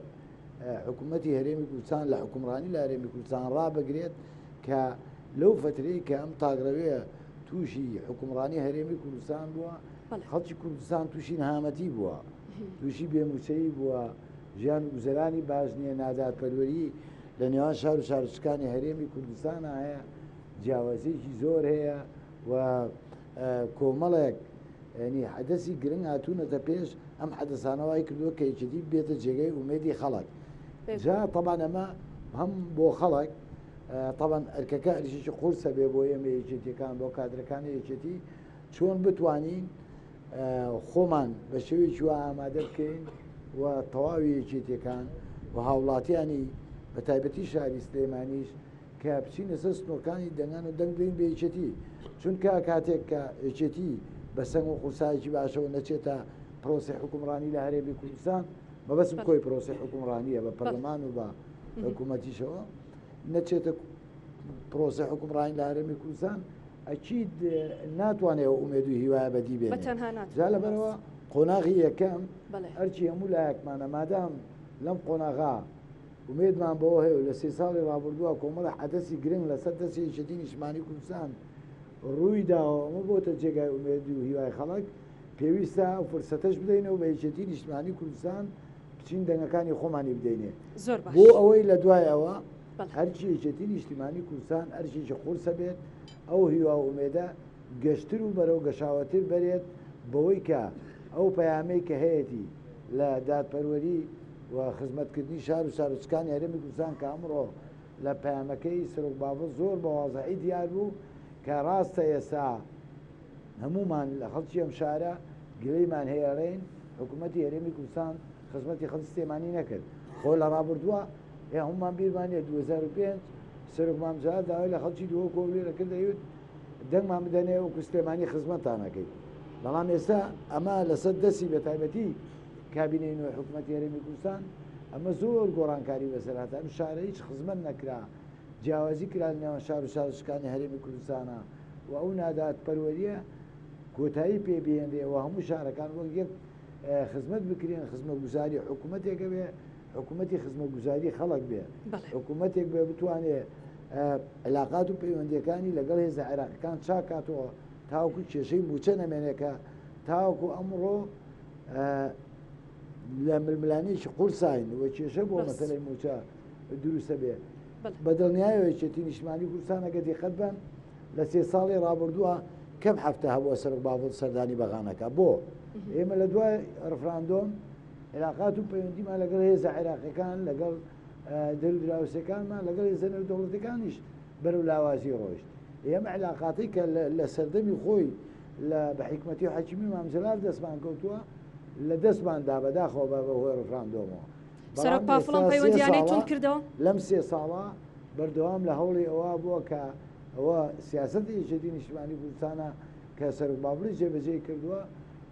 حکوومەتی هەرێمی کوردستان لە حوکمڕانی لە هەرێمی کوردستان ڕابگرێت کە لەو فترەی کە ئەم تاکڕەویە تووشی حوکمڕانی هەرێمی کوردستان بووە خەڵکی کوردستان تووشی نەهامەتی بووە تووشی بێموچەیی بووە ژیان و گوزەرانی باش نییە نادادپەروەری لە نێوان شار و شارۆچکانی هەرێمی کوردستان هەیە جیاوازیەکی زۆر هەیە و کۆمەڵێک ینی حەدەسی گرنگ هاتوونەتە پێش ئەم حەدەسانە وای کردووە کە یەکێتی بێتە جێگەی ئومێدی خەڵک جا تەبان ئەمە هەم بۆ خەڵک تەبان ئەرکەکە ئەرشێکی قورسە بێ بۆ ئێمە یەکێتیەکان بۆ کادرەکانی یەکێتی چۆن بتوانین خۆمان بە شێوەیەکی وا ئامادە بکەین و تەواوی یەکێتیەکان و هاوڵاتیانی بە تایبەتی شاری سلێمانیش کە بچینە سەر سنوورەکانی دەنگان و دەنگ بدەین بە یەکێتی چونکە کاتێک کە یەکێتی بە سەنگ و قورسایەکی باشەوە نەچێتە پرۆسی حکومڕانی لە هەرێمی کوردستان مەبەستم کۆی پرۆسی حکومڕانیە بە پەرلەمان و بە حکوومەتیشەوە نەچێتە پرۆسی حکومڕانی لە هەرێمی کوردستان ئەکید ناتوانێت ئەو ئومێد و هیوایە بەدی بێنێ جا لەبەرەوە قۆناغی یەکەم ئەرکی هەموو لایەکمانە مادام لەم قۆناغا ئومێدمان بەوە هەیە و لە سێ ساڵی ڕابردووە کۆمەڵە حەدەسی گرنگ لەسەر دەستی یەکێتی نیشتمانی کوردستان ڕووی داوە ئەمە بۆتە جێگای ئومێد و هیوای خەڵک پێویستە ئەو فرسەتەش بدەینەوە بە یەکێتی نیشتمانی کوردستان بچین دەنگەکانی خۆمانی بدەینێ زۆر باش بۆ ئەوەی لە دوای ئەوە هەرچی یەکێتی نیشتیمانی کوردستان ئەرکێکی قورسە بێت ئەو هیوا و ئومێدە گەشتر و بەرەو گەشاوەتر بەرێت بەوەی کە ئەو پەیامەی کە هەیەتی لە دادپەروەری و خزمەتکردنی شار و شارۆچکانی هەرێمی کوردستان کە ئەمڕۆ لە پەیامەکەی سەرۆک بافڵ زۆر بە وازحی دیار بوو کە ڕاستە ئێستا هەموومان لە خەڵکی ئەم شارە گلەیمان هەیە ئەڵێین حکوومەتی هەرێمی کوردستان خزمەتی خەڵکی سلێمانی نەکرد خۆ لە ڕابردووە ئێ هەموومان بیرمان نیە 2005 سەرۆک مام جەلال داوای لە خەڵکی دهۆک و هەولێر کرد دەیوت دەنگمان بدەنێ وەکو سلێمانی خزمەتتان ئەکەین بەڵام ئێستا ئەمە لەسەر دەستی بە تایبەتی کابینەی نوێ حکوومەتی هەرێمی کوردستان ئەمە زۆر گۆڕانکاری بەسەر هات ئەم شارە هیچ خزمەت نەکرا جیاوازی کرا لە نێوان شار و شارۆچکانی هەرێمی کوردستانە و ئەو نادادپەروەریە کۆتایی پێ بهێنرێ و هەموو شارەکان وەک یەک خزمەت بکرێن خزمەتگوزاری حکوومەتێکە بێ حکوومەتی خزمەتگوزاری خەڵک بێ حکوومەتێک بێ بتوانێ علاقات و پەیوەندیەکانی لەگەڵ هێزە عێراقەکان چاکاتەوە تاوەکو کێشەی موچە نەمێنێکە تاوەکو ئەمڕۆ لە ململانێکی قورساین و کێشە بۆ مەسەلەی موچە دروستە بێ بە دڵنیایەوە یەکێتی نیشتمانی کوردستان ئەگەر دیقەت بەن لە سێ ساڵی ڕابردووە کەم هەفتە هەبووە سەرۆک بافڵ سەردانی بەغا نەکا بۆ ئێمە لە دوای ڕفراندۆم عێراقات و پەیوەندیمان لەگەڵ هێزە عێراقیەکان لەگەڵ دەرودراوسەکانمان لەگەڵ هێزە نێودەوڵەتەکانیش بەرەو لاوازی ڕۆیشت ئێمە علاقاتی کە لە سەردەمی خۆی لە بە حیکمەتی و حەکیمی مام جەلال دەستمان کەوتووە لە دەستمان دا بەداخەوە بە بەهۆی ڕفراندۆمەوە سەرۆک پافڵ ئەم پەیوەندییانەی توند کردەوە؟ لەم سێ ساڵە بەردەوام لە هەوڵی ئەوە بووە کە ئەوە سیاسەتی یەکێتی نیشتمانی کوردستانە کە سەرۆک بافڵی جێبەجێی کردووە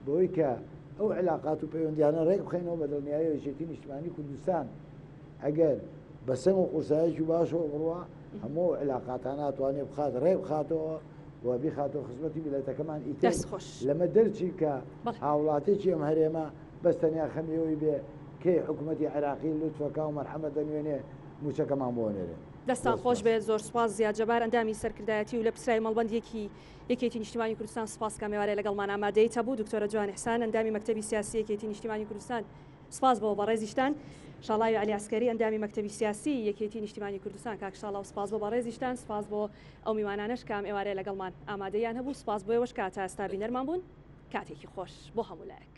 بەوەی کە ئەو علاقات و پەیوەندیانە ڕێک بخەینەوە بە دڵنیاییەوە یەکێتی نیشتمانی کوردستان ئەگەر بە سەنگ و قورسایەکی باشەوە بڕوا هەموو ئەو علاقاتانە ئەتوانێ بخات ڕێک بخاتەوە و بیخاتەوە خزمەتی میللەتەکەمان ئیتر لەمە دەرچی کە هاوڵاتێکی ئەم هەرێمە بەس تەنیا خەمی ئەوەی بێ کەی حکومەتی عێراقی لوتفەکا و مەرحەمەت دەنوێنێ موچەکەمان بۆ ئەنێرێ. دەستان خۆش بێت زۆر سوپاس زیاد جەبار ئەندامی سەرکردایەتی و لێپرسراوی مەڵبەندی یەکی یەکێتی نیشتیمانی کوردستان سوپاس کام ئێوارەیە لەگەڵمان ئامادەیت هەبوو دکتۆرە جوان ئیحسان ئەندامی مەکتەبی سیاسی یەکێتی نیشتیمانی کوردستان سوپاس بۆ بەڕێزیشتان شاڵاوی عەلی عەسکەری ئەندامی مەکتەبی سیاسی یەکێتی نیشتیمانی کوردستان کاک شاڵاو سوپاس بۆ بەڕێزیشتان سوپاس بۆ ئەو میوانانەش کە ئەم ئێوارەیە لەگەڵمان ئامادەیان هەبوو سوپاس بۆ ئێوەش کە تا ئێستا بینەرمان بوون کاتێکی خۆش بۆ هەموو لایەک.